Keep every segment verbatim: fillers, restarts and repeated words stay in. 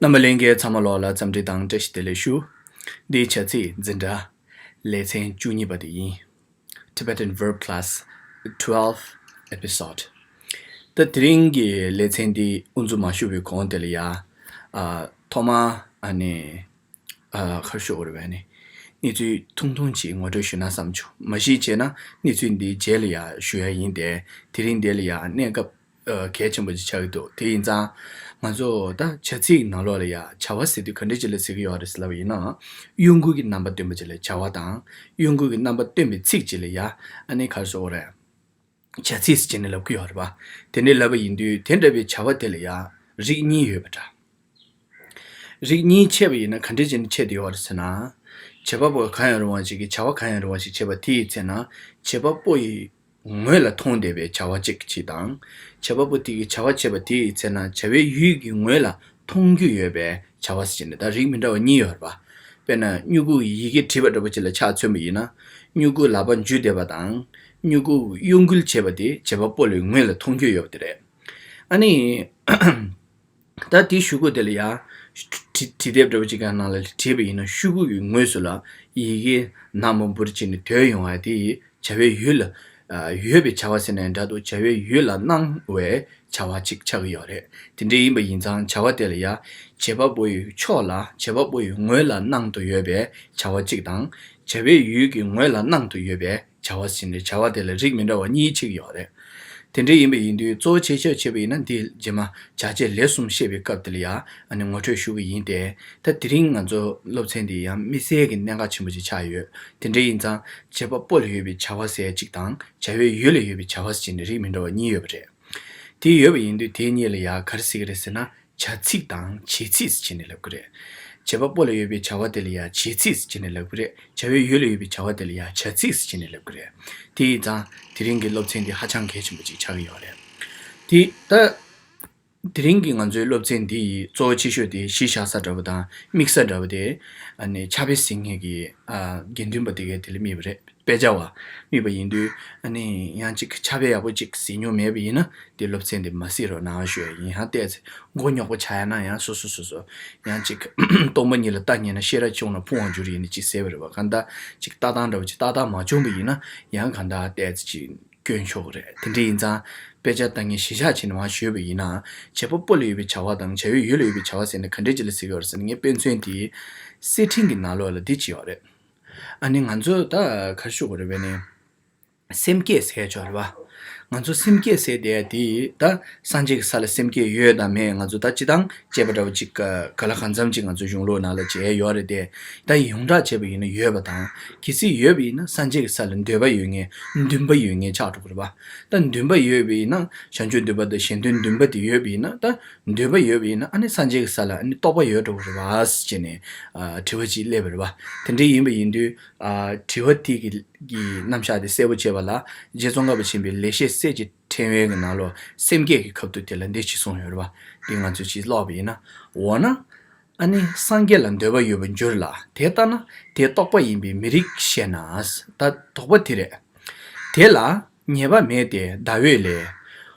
རྣམ་པ་ལྷན་རྒྱས་ཚང་མ་ལོགས་ལ་འཚམས་འདྲི་དང་བཀྲ་ཤིས་བདེ་ལེགས་ཞུ། འདི་བྱ་ཚིག་འཛིན་གྲྭ་ལེ་ཚན་བཅུ་གཉིས་པ་དེ་ཡིན། Tibetan Verb Class twelfth episode. ད་དེ་རིང་གི་ལེ་ཚན་འདི་དབུ་འཛུགས་མ་ཞུ་བའི་གོང་དེ་ལ་ཡ། ཨ། ཐོག་མ་ཨ་ནི། ཨ། ཁར་ཞུ་དགོས་རེད་པས་ནི། གནས་ཚུལ་ཐུང་ཐུང་ཅིག་ངོ་སྤྲོད་ཞུ་ན་བསམ་བྱུང་། མ་གཞི་བྱས་ན་གནས་ཚུལ་འདི་རྗེས་ལ་ཡ་ཞུ་ཡ་ཡིན་ཏེ། དེ་རིང་འདི་ལ་ཡ་གནས་སྐབས་ཨ། གལ་ཆེན་པོ་ཅིག་ཆགས་ཀྱི་འདུག་དེ་ཡིན་ཙང་། ང་ཚོ་ད་བྱ་ཚིག་ནང་ལོགས་ལ་ཡ་བྱ་བ་ཟེར་དུས་ག་འདྲ་ཅིག་ལ་ཟེར་གྱི་ཡོད་རེད་ཟེར་ལབ་པ་ཡིན་ན། གཡོ་འགུལ་གྱི་རྣམ་པ་སྟོན་པ་ཅིག་ལ་བྱ་བ་དང་། གཡོ་འགུལ་གྱི་རྣམ་པ་སྟོན་པའི་ཚིག་ཅིག་ལ་ཡ། ཨ་ནི་ག་རེ་ཟེར་དགོས་རེད། བྱ་ཚིག་ཅིག་ནས་ལབ་ཀྱི་ཡོད་རེད་པ། དེ་འདྲ་ལབ་པ་ཡིན་དུས་དེ་འདྲ་བའི་བྱ་བ་དེ་ལ་ཡ་རིགས་གཉིས་ཡོད་པ་འདྲ། རིགས་གཉིས་ཕྱེ་བ་ཡིན་ན་ག་འདྲ་བྱས་ནས་ཕྱེ་བསྡད་ཡོད་རེད་ཟེར་ན། བྱེད་པ་པོ་གང་ཡང་རུང་བ་ཞིག་གིས་བྱ་བ་གང་ཡང་རུང་བ་ཞིག་བྱེད་པ་དེའི་ཚེ་ན། བྱེད་པ་པོ་ཡི་ངོས་ལ་མཐོང་བསྡད་པའི་བྱ་བ་གཅིག་གཅིག་དང་། བྱེད་པ་པོ་དེ་གིས་བྱ་བ་བྱེད་པ་དེའི་ཚེ་ན་བྱ་བའི་ཡུལ་གྱི་ངོས་ལ་མཐོང་རྒྱུ་ཡོད་པའི་བྱ་བ་ཟེར་ནས་ད་རིགས་མི་འདྲ་བ་གཉིས་ཡོད་རེད་པ། དཔེར་ན་སྨྱུ་གུ་ཡི་གེ་བྲིས་པ་འདྲ་པོ་ཅིག་ལ་ཆ་མཚོན་པ་ཡིན་ན། སྨྱུ་གུ་ལག་པ་འཇུ་བསྡད་པ་དང་། སྨྱུ་གུ་གཡོ་འགུལ་བྱེད་པ་དེ་བྱེད་པ་པོ་ལ་ངོས་ལ་མཐོང་རྒྱུ་ཡོད་པ་དེ་རེད། ཨ་ནི། ད་དེའི་ཤུ་གུ་དེ་ལ་ཡ། བྲི་བྲི་དེབ་འདྲ་པོ་ཅིག་གི་ནང་ལ་བྲིས་པ་ཡིན་ན་ཤུ་གུ་གི་ངོས་སུ་ལ་ཡི་གེ་ནག་མོ་འབུར་བྱས་ནས་དོད་ཡོང་བ་དེ་ཡི་བྱ་བའི་ཡུལ་ལ་ཡོད་པའི་བྱ་བ་ཟེར་ནའི་འདྲ་འདུག་བྱ་བའི་ཡུལ་ལ་སྣང་བའི་བྱ་བ་ཅིག་ཆགས་ཀྱི་ཡོད་རེད། དེ་འདྲ་ཡིན་པ་ཡིན་ཙང་བྱ་བ་དེ་ལ་ཡ། བྱེད་པ་པོ་ཡི་ཕྱོགས་ལ་བྱེད་པ་པོ་ཡི་ངོས་ལ་སྣང་དུ་ཡོད་པའི་བྱ་བ་གཅིག་དང་། བྱ་བའི་ཡུལ་གྱི་ངོས་ལ་སྣང་དུ་ཡོད་པའི་བྱ་བ་ཟེར་ནས་བྱ་བ་དེ་ལ་རིགས་མི་འདྲ་བ་གཉིས་ཕྱེ་གི་ཡོད་རེད། དེ་འདྲ་ཡིན་པ་ཡིན་དུས་གཙོ་བོ་ཆེ་ཤོས་བྱས་པ་ཡིན་ན་འདི་རྗེས་མ་བྱ་བྱེད་ལས་གསུམ་བཤད་པའི་སྐབས་དེ་ལ་ཡང་ཨ་ནི་ངོ་སྤྲོད་ཞུ་གི་ཡིན་ཏེ། ད་དེ་རིང་ང་ཚོ་སློབ་ཚན་འདི་ཡང་དམིགས་བསལ་གྱི་གནད་འགག་ཆེན་པོ་ཅིག་ཆགས་ཡོད། དེ་འདྲ་ཡིན་ཙང་བྱེད་པ་པོ་ལ་ཡོད་པའི་བྱ་བ་ཟེར་གཅིག་དང་བྱ་བའི་ཡུལ་ལ་ཡོད་པའི་བྱ་བ་ཟེར་ནས་རིགས་མི་འདྲ་བ་གཉིས་ཡོད་པ་རེད། དེ་ཡོད་པ་ཡིན་དུས་དེ་གཉིས་ལ་ཡང་ག་རེ་ཟེར་གི་རེད་ཟེར་ན། བྱ་ཚིག་དང་བྱེད་ཚིག་ཟེར་ནས་ལབ་ཀྱི་རེད། བྱེད་པ་པོ་ལ་ཡོད་པའི་བྱ་བ་དེ་ལ་ཡང་བྱེད་ཚིག་ཟེར་ནས་ལབ་ཀྱི་རེད། བྱ་བའི་ཡུལ་ལ་ཡོད་པའི་བྱ་བ་དེ་ལ་ཡང་བྱ་ཚིག་ཟེར་ནས་ལབ་ཀྱི་རེད། དེ་ཡིན་ཙང་དེ་རིང་གི་སློབ་ཚན་འདི་ཧ་ཅང་གལ་ཆེན་པོ་ཅིག་ཆགས་ཀྱི་ཡོད་རེད། དེ་ད། དེ་རིང་གི་ང་ཚོའི་སློབ་ཚན་འདི་ཡི་གཙོ་བོ་ཆེ་ཤོས་དེ་གཞི་བཞག་ས་འདྲ་བོ་དང་དམིགས་ས་འདྲ་བོ་དེ། ཨ་ནི་ཕྱག་དཔེ་གཟིགས་མཁན་གྱི་ཨ་དགེ་འདུན་པ་དེ་གས་དེ་ལ་དམིགས་པ་རེད། དཔེ་ཆ་བ་དམིགས་པ་ཡིན་དུས། ཨ་ནི་ཡང་ཅིག་ཕྱག་དཔེ་ཡག་པོ་ཅིག་གཟིགས་མྱོང་མེད་པ་ཡིན་ན་དེ་སློབ་ཚན་དེ་མ་གཟིགས་རོགས་གནང་ཞུ་ཡ་ཡིན། ཡང་བལྟས་ཚེ་མགོ་རྙོག་པོ་ཆགས་ཡ་ན་ཡང་སོ་སོ་སོ་སོ་ཡང་ཅིག་སྟོང་པ་ཉིད་ལ་ལྟ་ཉན་ན་ཤེས་རབ་ཆུང་ལ་ཕུང་བར་འགྱུར་ཡིན་ནི་ཅིག་ཟེར་བ་རེད་བ། གང་ལྟར་ཅིག་ལྟ་སྟངས་འདྲ་བོ་ཅིག་ཏག་ཏག་མ་བྱུང་བ་ཡིན་ན་ཡང་གང་ལྟར་བལྟས་ཚེ་ཅིག་སྐྱོན་ཆོག་གི་རེད། དེ་འདྲ་ཡིན་ཙང་དཔེ་ཆ་ལྟ་མཁན་གཞི་བཞག་བྱས་ནས་མར་ཞུས་པ་ཡིན་ན། བྱེད་པ་པོ་ལ་ཡོད་པའི་བྱ་བ་དང་བྱ་བའི་ཡུལ་ལ་ཡོད་པའི་བྱ་བ་ཟེར་ནས་ག་འདྲ་ཅིག་ལ་ཟེར་གྱི་ཡོད་རེད་ཟེར་ན། ངའི་དཔེ་མཚོན་དེ་གསེར་ཕྲེང་གི་ནང་ལོགས་ལ་འདི་ཅིག་ཡོད་རེད། ཨ་ནི་ང་ཚོ་ད་ག་རེ་ཞུ་དགོས་རེད་པས་ནི། སེམས་བསྐྱེད་ཟེར་ཆོག་རེད་བ། ང་ཚོ་སེམས་བསྐྱེད་ཟེར་དེ་དེ་ད་སངས་རྒྱས་ཀྱི་ས་ལ་སེམས་བསྐྱེད་ཡོད་དང་མེད། ང་ཚོ་ད་སྤྱི་བཏང་དཔྱད་པ་འདྲ་བོ་ཅིག་ག་ག་ལ་གང་འཚམ་ཅིག་ང་ཚོ་གཞུང་ལུགས་ནང་ལ་མཇལ་ཡོད་རེད་དེ། ད་ཡོངས་གྲགས་བྱས་པ་ཡིན་ན་ཡོད་པ་དང་། གལ་སྲིད་ཡོད་པ་ཡིན་ན་སངས་རྒྱས་ཀྱི་ས་ལ་འདོད་པ་ཡོད་མཁན་འདུན་པ་ཡོད་མཁན་ཆགས་འགྲོ་གི་རེད་བ། ད་འདུན་པ་ཡོད་པ་ཡིན་ན་བྱང་ཆུབ་འདུན་པ་དང་གཞན་དོན་འདུན་པ་དེ་ཡོད་པ་ཡིན་ན། ད་འདུན་པ་ཡོད་པ་ཡིན་ན་ཨ་ནི་སངས་རྒྱས་ཀྱི་ས་ལ་ཨ་ནི་རྟོགས་པ་ཡོད་འགྲོ་གི་རེད་བ་ཟེར་ནས་ཨ་དྲི་བ་ཅིག་སླེབས་པ་རེད་བ། དེ་འདྲ་ཡིན་པ་ཡིན་དུས། ཨ་དྲི་བ་དེ་གི་གི་རྣམ་གཞག་དེ་གསལ་པོ་བྱེད་པ་ལ་རྗེ་ཙོང་ཁ་པ་ཆེན་པོའི་ལེགས་བཤད་གསེར་གྱི་ཕྲེང་བའི་གི་ནང་ལོགས་སེམས་བསྐྱེད་ཀྱི་ཁ་ཐུག་དེ་ལ་འདི་ཅིག་གསུངས་ཡོད་རེད་བ། འདི་ང་ཚོས་ཅིག་ཀློག་པ་ཡིན་ན། འོ་ན། ཨ་ནི་སངས་རྒྱས་ལ་འདོད་པ་ཡོད་པར་འགྱུར་ལ། དེ་ལྟ་ན་དེ་རྟོགས་པ་ཡིན་པས་མི་རིགས་ཞེ་ན། ད་དོགས་པ་དེ་རེད། དེ་ལ་ཉེས་པ་མེད་དེ་ཟླ་འོད་ལས།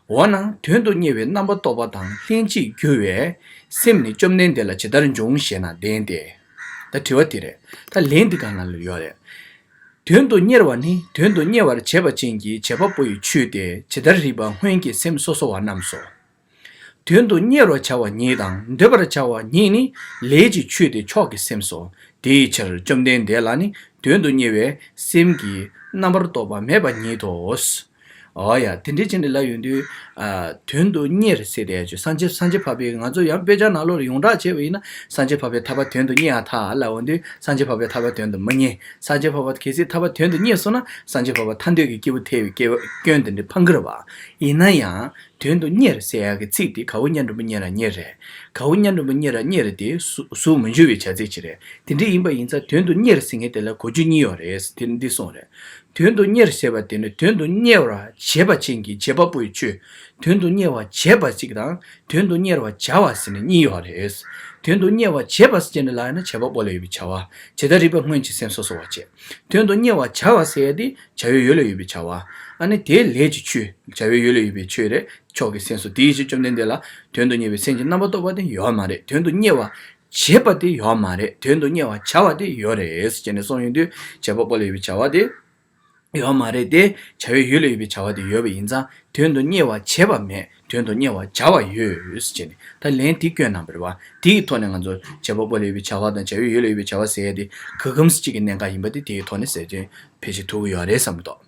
འོ་ན་དོན་དུ་གཉེར་བའི་རྣམ་པར་རྟོག་པ་དང་ལྷན་ཅིག་རྒྱུ་བའི་སེམས་ནི་བཅོམ་ལྡན་འདས་ལ་ཇི་ལྟར་འབྱུང་ཞེ་ན་ལན་ཏེ། ད་དྲི་བ་དེ་རེད། ད་ལན་འདི་ག་ན་ལ་ཡོད་རེད། དོན་དུ་གཉེར་བ་ནི་དོན་དུ་གཉེར་བར་བྱེད་པ་ཅན་གྱི་བྱེད་པ་པོ་ཡི་ཆོས་ཏེ་ཇི་ལྟར་རིགས་པ་སྔོན་གྱི་སེམས་སོ་སོ་བ་རྣམས་སོ། དོན་དུ་གཉེར་བར་བྱ་བ་ཉིད་དང་འདོད་པར་བྱ་བ་ཉིད་ནི་ལས་ཀྱི་ཆོས་ཏེ་མཆོག་གི་སེམས་སོ། དེའི་ཕྱིར་བཅོམ་ལྡན་འདས་ལ་ནི་དོན་དུ་གཉེར་བའི་སེམས་ཀྱི་རྣམ་པར་རྟོག་པ་མེད་པ་ཉིད་དོ། འོ་ཡ། དེ་འདྲའི་ཅན་དེ་ལ་ཡོང་དུས། ཨ་དོན་དུ་གཉེར་ཟེར་དེ་ཡ་ཆོས་སངས་རྒྱས་སངས་རྒྱས་འཕགས་པའི་ང་ཚོ་ཡང་དཔེ་ཆ་ནང་ལོགས་ལ་ཡོངས་གྲགས་བྱས་པ་ཡིན་ན་སངས་རྒྱས་འཕགས་པའི་ཐར་པ་དོན་དུ་གཉེར་ཡ་ཐལ་ལབ་འོང་དུས་སངས་རྒྱས་འཕགས་པའི་ཐར་པ་དོན་དུ་མི་གཉེར། སངས་རྒྱས་འཕགས་པ་གལ་སྲིད་ཐར་པ་དོན་དུ་གཉེར་སོང་ན་སངས་རྒྱས་འཕགས་པ་ཐར་འདོད་ཀྱི་སྐྱེས་བུ་ཐལ་བའི་སྐྱེ་བ་སྐྱོན་དེ་འདྲ་འཕང་གི་རེད་བ། ཡིན་ན་ཡང་། དོན་དུ་གཉེར་ཟེར་ཡག་གི་ཚིག་དེ་གའུ་གཉའ་འགྲེང་བུ་གཉེར་ར་གཉེར་རེད། གའུ་གཉའ་འགྲེང་བུ་གཉེར་ར་གཉེར་རེད་དེ་གཟུགས་གཟུགས་མི་འགྱུར་བའི་བྱ་ཚིག་ཅིག་རེད། དེ་འདྲ་ཡིན་པ་ཡིན་ཙང་དོན་དུ་གཉེར་ཟེར་མཁན་དེ་ལ་གོ་རྒྱུ་གཉིས་ཡོད་རེད་དེ་འདི་གསུངས་རེད། དོན་དུ་གཉེར་ཟེར་བ་དེ་ནི་དོན་དུ་གཉེར་བར་བྱེད་པ་ཅན་གྱི་བྱེད་པ་པོའི་ཆོས། དོན་དུ་གཉེར་བར་བྱེད་པ་གཅིག་དང་། དོན་དུ་གཉེར་བར་བྱ་བ་ཟེར་ནས་གཉིས་ཡོད་རེད། དོན་དུ་གཉེར་བར་བྱེད་པ་ཟེར་ནས་ལབ་ན་བྱེད་པ་པོ་ལ་ཡོད་པའི་བྱ་བ། ཇི་ལྟར་རིགས་པས་སྔོན་གྱི་སེམས་སོ་སོ་བར་བྱེད། དོན་དུ་གཉེར་བར་བྱ་བ་ཟེར་ཡ་དེ་བྱ་བའི་ཡུལ་ལ་ཡོད་པའི་བྱ་བ། ཨ་ནི་དེའི་ལས་ཀྱི་ཆོས། བྱ་བའི་ཡུལ་ལ་ཡོད་པའི་ཆོས་རེད། ཕྱོགས་ཀྱི་སེམས་སོ། དེའི་ཕྱིར་བཅོམ་ལྡན་འདས་ལ་དོན་དུ་གཉེར་བའི་སེམས་ཀྱི་རྣམ་པར་རྟོག་པ་དེ་ཡོད་མ་རེད། དོན་དུ་གཉེར་བར་བྱེད་པ་དེ་ཡོད་མ་རེད། དོན་དུ་གཉེར་བར་བྱ་བ་དེ་ཡོད་རེད་ཟེར་ནས་གསུངས་ཡོང་དུས་བྱེད་པ་པོ་ལ་ཡོད་པའི་བྱ་བ་དེ་ཡོད་མ་རེད་དེ། བྱ་བའི་ཡུལ་ལ་ཡོད་པའི་བྱ་བ་དེ་ཡོད་པ་ཡིན་ཙང་དོན་དུ་གཉེར་བར་བྱེད་པ་མེད། དོན་དུ་གཉེར་བར་བྱ་བ་ཡོད་ཟེར་ནས་ད་ལན་དེ་བསྐྱོན་གནང་བ་རེད་བ། དེའི་ཐོག་ནས་ང་ཚོ་བྱེད་པ་པོ་ལ་ཡོད་པའི་བྱ་བ་དང་བྱ་བའི་ཡུལ་ལ་ཡོད་པའི་བྱ་བ་ཟེར་ཡ་དེ་ག་གམ་གཅིག་གི་གནད་འགག་ཡིན་པ་དེ་དེའི་ཐོག་ནས་གསལ་སྟོན་ཕལ་ཆེར་ཐུབ་ཀྱི་ཡོད་རེད་བསམ་གྱི་འདུག་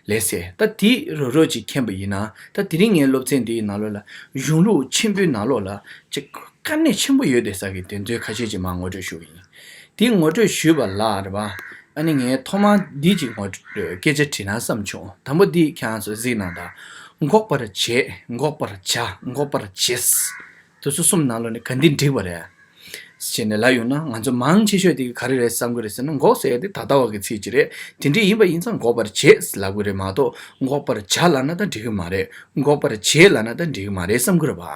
ལགས་སེ། ད་དེ་རོབ་རོབ་ཅིག་མཁྱེན་པ་ཡིན་ན། ད་དེ་རིང་ངའི་སློབ་ཚན་འདིའི་ནང་ལོགས་ལ་གཞུང་ལུགས་ཆེན་པོའི་ནང་ལོགས་ལ་ཅིག་དཀའ་གནད་ཆེན་པོ་ཡོད་དེ་ཟེར་གི་དེ་ཚོའི་ཁ་ཤས་ཅིག་མར་ངོ་སྤྲོད་ཞུ་གི་ཡིན། དེ་ངོ་སྤྲོད་ཞུས་པ་ལ་རེད་པ། ཨ་ནི་ངས་ཐོག་མར་འདི་ཅིག་ངོ་སྤྲོད་སྐད་ཆ་དྲིས་ན་བསམ་བྱུང་། དང་པོ་འདི་ཁྱེད་རང་ཚོ་གཟིགས་གནང་དང་། འགོག་པར་བྱེད། འགོག་པར་བྱ། འགོག་པར་བྱེད། དེ་ཚོ་གསུམ་ནང་ལོགས་ནས་ག་འདི་འགྲིག་པ་རེད། ཟེར་ནས་ལབ་ཡོང་ན་ང་ཚོ་མང་ཆེ་ཤོས་དེ་ག་རེ་རེད་བསམ་གི་རེད་ཟེར་ན། འགོག་ཟེར་ཡ་དེ་ད་ལྟ་བ་གི་ཚིག་ཅིག་རེད། དེ་འདྲ་ཡིན་པ་ཡིན་ཙང་འགོག་པར་བྱེད་ལབ་གི་རེད་མ་གཏོགས་འགོག་པར་བྱ་ལབ་ན་ད་འགྲིག་གི་མ་རེད། འགོག་པར་བྱེད་ལབ་ན་ད་འགྲིག་གི་མ་རེད་བསམ་གི་རེད་པ།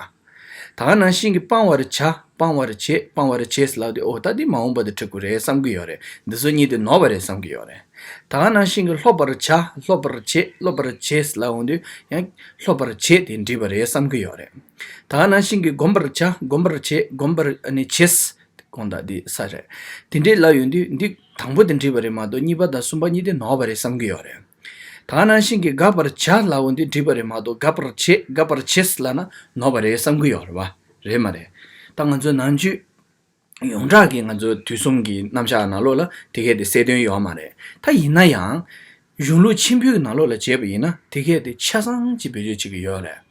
ད་ག་ནང་བཞིན་གྱི་སྤང་བར་བྱ། སྤང་བར་བྱེད། སྤང་བར་བྱེད་ལབ་དུས་ཨོ་ད་འདི་མ་འོངས་པ་དང་འཁྲིལ་གི་རེད་བསམ་གི་ཡོད་རེད། འདི་ཚོ་གཉིས་དེ་ནོར་བ་རེད་བསམ་གི་ཡོད་རེད། ད་ག་ནང་བཞིན་གྱི་སློབ་པར་བྱ། སློབ་པར་བྱེད། སློབ་པར་བྱེད་ལབ་འོང་དུས་ཡང་སློབ་པར་བྱེད་དེ་འགྲིག་པ་རེད་བསམ་གི་ཡོད་རེད། ད་ག་ནང་བཞིན་གྱི་སྒོམ་པར་བྱ། སྒོམ་པར་བྱེད། སྒོམ་པར་ཨ་ནི་བྱེད། དགོངས་དག་འདི་ས་རེད། དེ་འདྲའི་ལབ་ཡོང་དུས་འདི་དང་པོ་དེ་འགྲིག་པ་རེད་མ་གཏོགས་གཉིས་པ་དང་གསུམ་པ་གཉིས་དེ་ནོར་བ་རེད་བསམ་གི་ཡོད་རེད། ད་ག་ནང་བཞིན་གྱི་དགག་པར་བྱ་ལབ་འོང་དུས་འགྲིག་པ་རེད་མ་གཏོགས་དགག་པར་བྱེད། དགག་པར་བྱེད་ལབ་ན་ནོར་བ་རེད་བསམ་གི་ཡོད་རེད་བ། རེད་མ་རེད། ད་ང་ཚོའི་ནང་ཆོས་ཡོངས་གྲགས་ཀྱི་ང་ཚོ་དུས་གསུམ་གྱི་རྣམ་གཞག་ནང་ལོགས་ལ་དེ་གས་དེ་གསལ་སྟོན་ཡོད་མ་རེད། ད་ཡིན་ན་ཡང་གཞུང་ལུགས་ཆེན་པོའི་ནང་ལོགས་ལ་བྱས་པ་ཡིན་ན་དེ་གས་དེ་ཆ་ཚང་ཅིག་བེད་སྤྱོད་བྱེད་ཀྱི་ཡོད་རེད།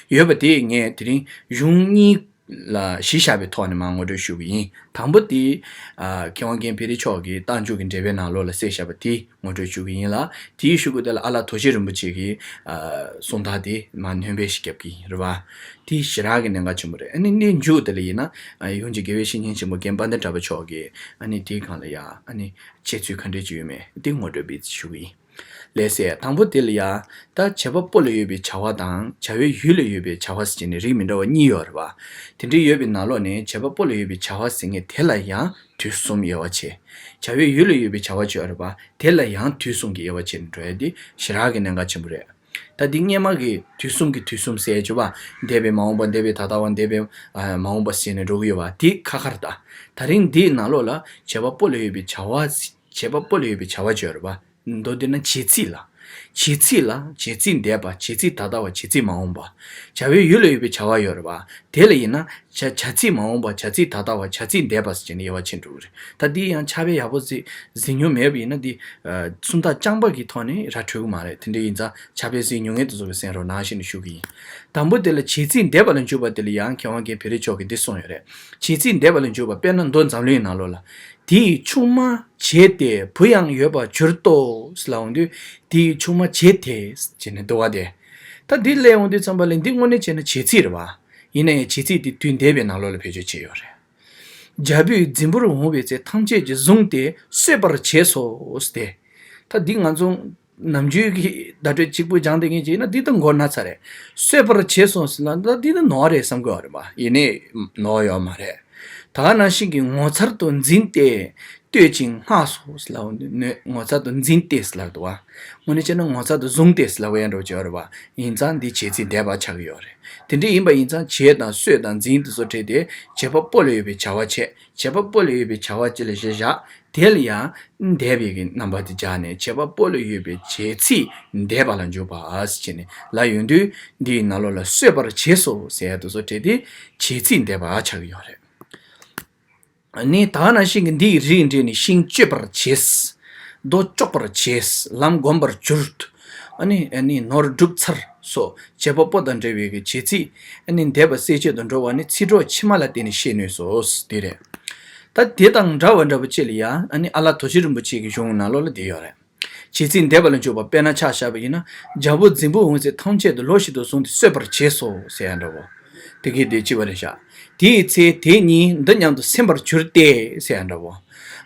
ཡོད་པ་དེ་ངས་དེ་རིང་གཞུང་གཉིས་ལ་གཞི་བཞག་པའི་ཐོག་ནས་མར་ངོ་སྤྲོད་ཞུ་གི་ཡིན། དང་པོ་དེ་ཨ་མཁས་དབང་མཁན་བེ་རི་མཆོག་གིས་རྟགས་འཇུག་གི་འགྲེལ་པའི་ནང་ལོགས་ལ་གསལ་བཞག་པ་དེ་ངོ་སྤྲོད་ཞུ་གི་ཡིན་ལ། དེའི་གཞུག་གུ་དེ་ལ་ཨ་ལགས་དོ་ཤལ་རིན་པོ་ཆེ་གི་ཨ་གསུང་སྟངས་དེ་མར་སྣོན་པ་ཞིག་རྒྱབ་ཀྱི་ཡིན་རེད་བ། དེ་ཞེ་དྲག་གི་གནད་འགག་ཆེན་པོ་རེད། ཨ་ནི་གནས་མཇུག་དེ་ལ་ཡིན་ན་ཨ་ཡོངས་ཀྱི་དགེ་བའི་བཤེས་གཉེན་ཆེན་པོ་རྒན་དཔལ་ལྡན་གྲགས་པ་མཆོག་གིས་ཨ་ནི་དེའི་སྒང་ལ་ཡ་ཨ་ནི་འཆད་ཚུལ་ག་འདྲས་ཅིག་ཡོད་མེད་དེ་ངོ་སྤྲོད་སྦེ་ཞུ་གི་ཡིན། ལགས་སེ། དང་པོ་དེ་ལ་ཡ། ད་བྱེད་པ་པོ་ལ་ཡོད་པའི་བྱ་བ་དང་བྱ་བའི་ཡུལ་ལ་ཡོད་པའི་བྱ་བ་ཟེར་ནས་རིགས་མི་འདྲ་བ་གཉིས་ཡོད་རེད་བ། དེ་འདྲའི་ཡོད་པའི་ནང་ལོགས་ནས་བྱེད་པ་པོ་ལ་ཡོད་པའི་བྱ་བ་ཟེར་མཁན་དེ་ལ་ཡང་དུས་གསུམ་དབྱེ་བ་ཕྱེ། བྱ་བའི་ཡུལ་ལ་ཡོད་པའི་བྱ་བ་ཅིག་ཡོད་རེད་བ། དེ་ལ་ཡང་དུས་གསུམ་གྱི་དབྱེ་བ་ཕྱེ་ནས་འགྲོ་ཡ་དེ་ཞེ་དྲག་གི་གནད་འགག་ཆེན་པོ་རེད། ད་འདི་སྔས་མ་གི་དུས་གསུམ་གྱི་དུས་གསུམ་ཟེར་ཡ་ཅིག་ཡོད་པ། འདས་པའི་མ་འོངས་པ། འདས་པའི་ད་ལྟ་བ། འདས་པའི་ཨ་མ་འོངས་པ་ཟེར་ནས་འགྲོ་གི་ཡོད་པ་དེ་ཁ་ཁར་ད། ད་རིང་འདིའི་ནང་ལོགས་ལ་བྱེད་པ་པོ་ལ་ཡོད་པའི་བྱ་བ། བྱེད་པ་པོ་ལ་ཡོད་པའི་བྱ་བ་ཅིག་ཡོད་རེད་པ། མདོར་བསྡུས་ན་བྱེད་ཚིག་ལ། བྱེད་ཚིག་ལ་བྱེད་ཚིག་འདས་པ། བྱེད་ཚིག་ད་ལྟ་བ། བྱེད་ཚིག་མ་འོངས་པ། བྱ་བའི་ཡུལ་ལ་ཡོད་པའི་བྱ་བ་ཡོད་རེད་པ། དེ་ལ་ཡིན་ན་བྱ་བྱ་ཚིག་མ་འོངས་པ། བྱ་ཚིག་ད་ལྟ་བ། བྱ་ཚིག་འདས་པ་ཟེར་བྱས་ནས་དབྱེ་བ་ཕྱེ་འགྲོ་གི་རེད། ད་འདི་ཡང་ཕྱག་དཔེ་ཡག་པོ་ཅིག་གཟིགས་མྱོང་མེད་པ་ཡིན་ན་འདི་ཨ་སུམ་རྟགས་རྐྱང་པ་གི་ཐོག་ནས་ར་འཕྲོད་ཀྱི་མ་རེད། དེ་འདྲ་ཡིན་ཙང་ཕྱག་དཔེ་གཟིགས་མྱོང་མཁན་དེ་ཚོ་གིས་གསན་རོགས་གནང་ཞེས་ནས་ཞུ་གི་ཡིན། དང་པོ་དེ་ལ་བྱེད་ཚིག་འདས་པ་ལ་འཇུག་པ་དེ་ལ་ཡང་མཁས་དབང་མཁན་བེ་རི་མཆོག་གིས་འདི་གསུངས་ཡོད་རེད། བྱེད་ཚིག་འདས་པ་ལ་འཇུག་པ། དཔེར་ན་མདོ་འཛམ་གླིང་ནང་ལོགས་ལ། དེ་ཡི་ཆུང་མ་བྱས་ཏེ་བུ་ཡང་ཡོད་པར་གྱུར་ཏོ་ཟེར་ལབ་འོང་དུས། དེ་ཡི་ཆུང་མ་བྱས་ཏེ་ཟེར་ནས་འདུག་པ་དེ། ད་འདི་སླེབས་འོང་དུས་ཙམ་པ་ལ་འདི་དངོས་གནས་བྱས་ན་བྱེད་ཚིག་རེད་པ། ཡིན་ན་ཡང་བྱེད་ཚིག་དེ་དུས་འདས་པའི་ནང་ལོགས་ལ་བེད་སྤྱོད་བྱས་ཡོད་རེད། རྒྱལ་པོས་རྫིང་བུར་འོང་བའི་ཚེ། ཐམས་ཅད་ཀྱིས་བཟུང་སྟེ་གསོད་པར་བྱས་སོ་ཟེར་ཏེ། ད་འདི་ང་ཚོ་ནམ་རྒྱུན་གྱི་བརྡ་སྤྲོད་གཅིག་པུ་སྦྱངས་བསྡད་མཁན་ཅིག་ཡིན་ན་འདི་ད་མགོ་ན་ཚ་རེད། གསོད་པར་བྱས་སོ་ཟེར་ལབ་ན་ད་འདི་ད་ནོར་རེད་བསམ་གྱི་ཡོད་རེད་པ། ཡིན་ནའི་ནོར་ཡོད་མ་རེད། ད་ག་ནང་བཞིན་གྱི་ངོ་མཚར་དུ་འཛིན་ཏེ་བསྟོད་ཅིང་བསྔགས་སོ་ཟེར་ལབ་འོང་དུས། ངོ་མཚར་དུ་འཛིན་ཏེ་ཟེར་ལབ་འདུག་པ། དངོས་གནས་བྱས་ན་ངོ་མཚར་དུ་བཟུང་སྟེ་ཟེར་ལབ་ཡ་འདྲ་བོ་ཅིག་ཡོད་རེད་པ། ཡིན་ཙང་འདི་བྱེད་ཚིག་འདས་པ་ཆགས་ཀྱི་ཡོད་རེད། དེ་འདྲ་ཡིན་པ་ཡིན་ཙང་བྱེད་དང་གསོད་དང་འཛིན་དེ་ཚོ་བྲིས་ཏེ་བྱེད་པ་པོ་ལ་ཡོད་པའི་བྱ་བ་བྱེད། བྱེད་པ་པོ་ལ་ཡོད་པའི་བྱ་བ་ཅིག་ལ་གཞི་བཞག་དེ་ལ་ཡང་འདས་པའི་གི་རྣམ་པ་དེ་སྦྱར་ནས་བྱེད་པ་པོ་ལ་ཡོད་པའི་བྱེད་ཚིག་འདས་པ་ལ་འཇུག་པ་ཟེར་ནས་ལབ་ཡོང་དུས། འདིའི་ནང་ལོགས་ལ་གསོད་པར་བྱས་སོ་ཟེར་ཡ་དེ་ཚོ་བྲིས་ཏེ་བྱེད་ཚིག་འདས་པ་ཆགས་ཀྱི་ཡོད་རེད། ནི་ད་ག་ནང་བཞིན་གྱི་འདི་ཡི་རིགས་འགྲེ་ནི། ཤིང་གཅོད་པར་བྱེད། རྡོ་གཅོག་པར་བྱེད། ལམ་བསྒོམ་པར་གྱུར། ཨ་ནི་ཨ་ནི་ནོར་བསྒྲུབས་ཚར་སོགས་བྱེད་པ་པོ་དང་འབྲེལ་བའི་གི་བྱེད་ཚིག་ཨ་ནི་འདས་པ་གསལ་བྱེད་དུ་འགྲོ་བ་ནི་ཚིག་གྲོགས་ཕྱི་མ་ལ་བརྟེན་ནས་ཤེས་ནུས་སོ། དེ་རེད། ད་དེ་དང་འདྲ་བ་འདྲ་པོ་ཅིག་ལ་ཡང་ཨ་ནི་ཨ་ལགས་དོ་ཤལ་རིན་པོ་ཆེ་གི་གཞུང་ནང་ལོགས་ལ་དེ་ཡོད་རེད། བྱེད་ཚིག་འདས་པ་ལ་འཇུག་པ། དཔེར་ན་ཆ་བཞག་པ་ཡིན་ན། རྒྱལ་པོ་རྫིང་བུ་འོང་ཚེ་ཐམས་ཅད་དུ་ལོ་ཞིག་ཏུ་བཟུང་སྟེ་གསོད་པར་བྱས་སོ་ཟེར་ཡ་འདྲ་བོ། དེ་གའི་དེ་ཅི་བ་རེད་བཞག་དེའི་ཚེ་དེ་ཉིད་འདི་སྙམ་དུ་སེམས་པར་གྱུར་ཏེ་ཟེར་ཡ་འདྲ་བོ།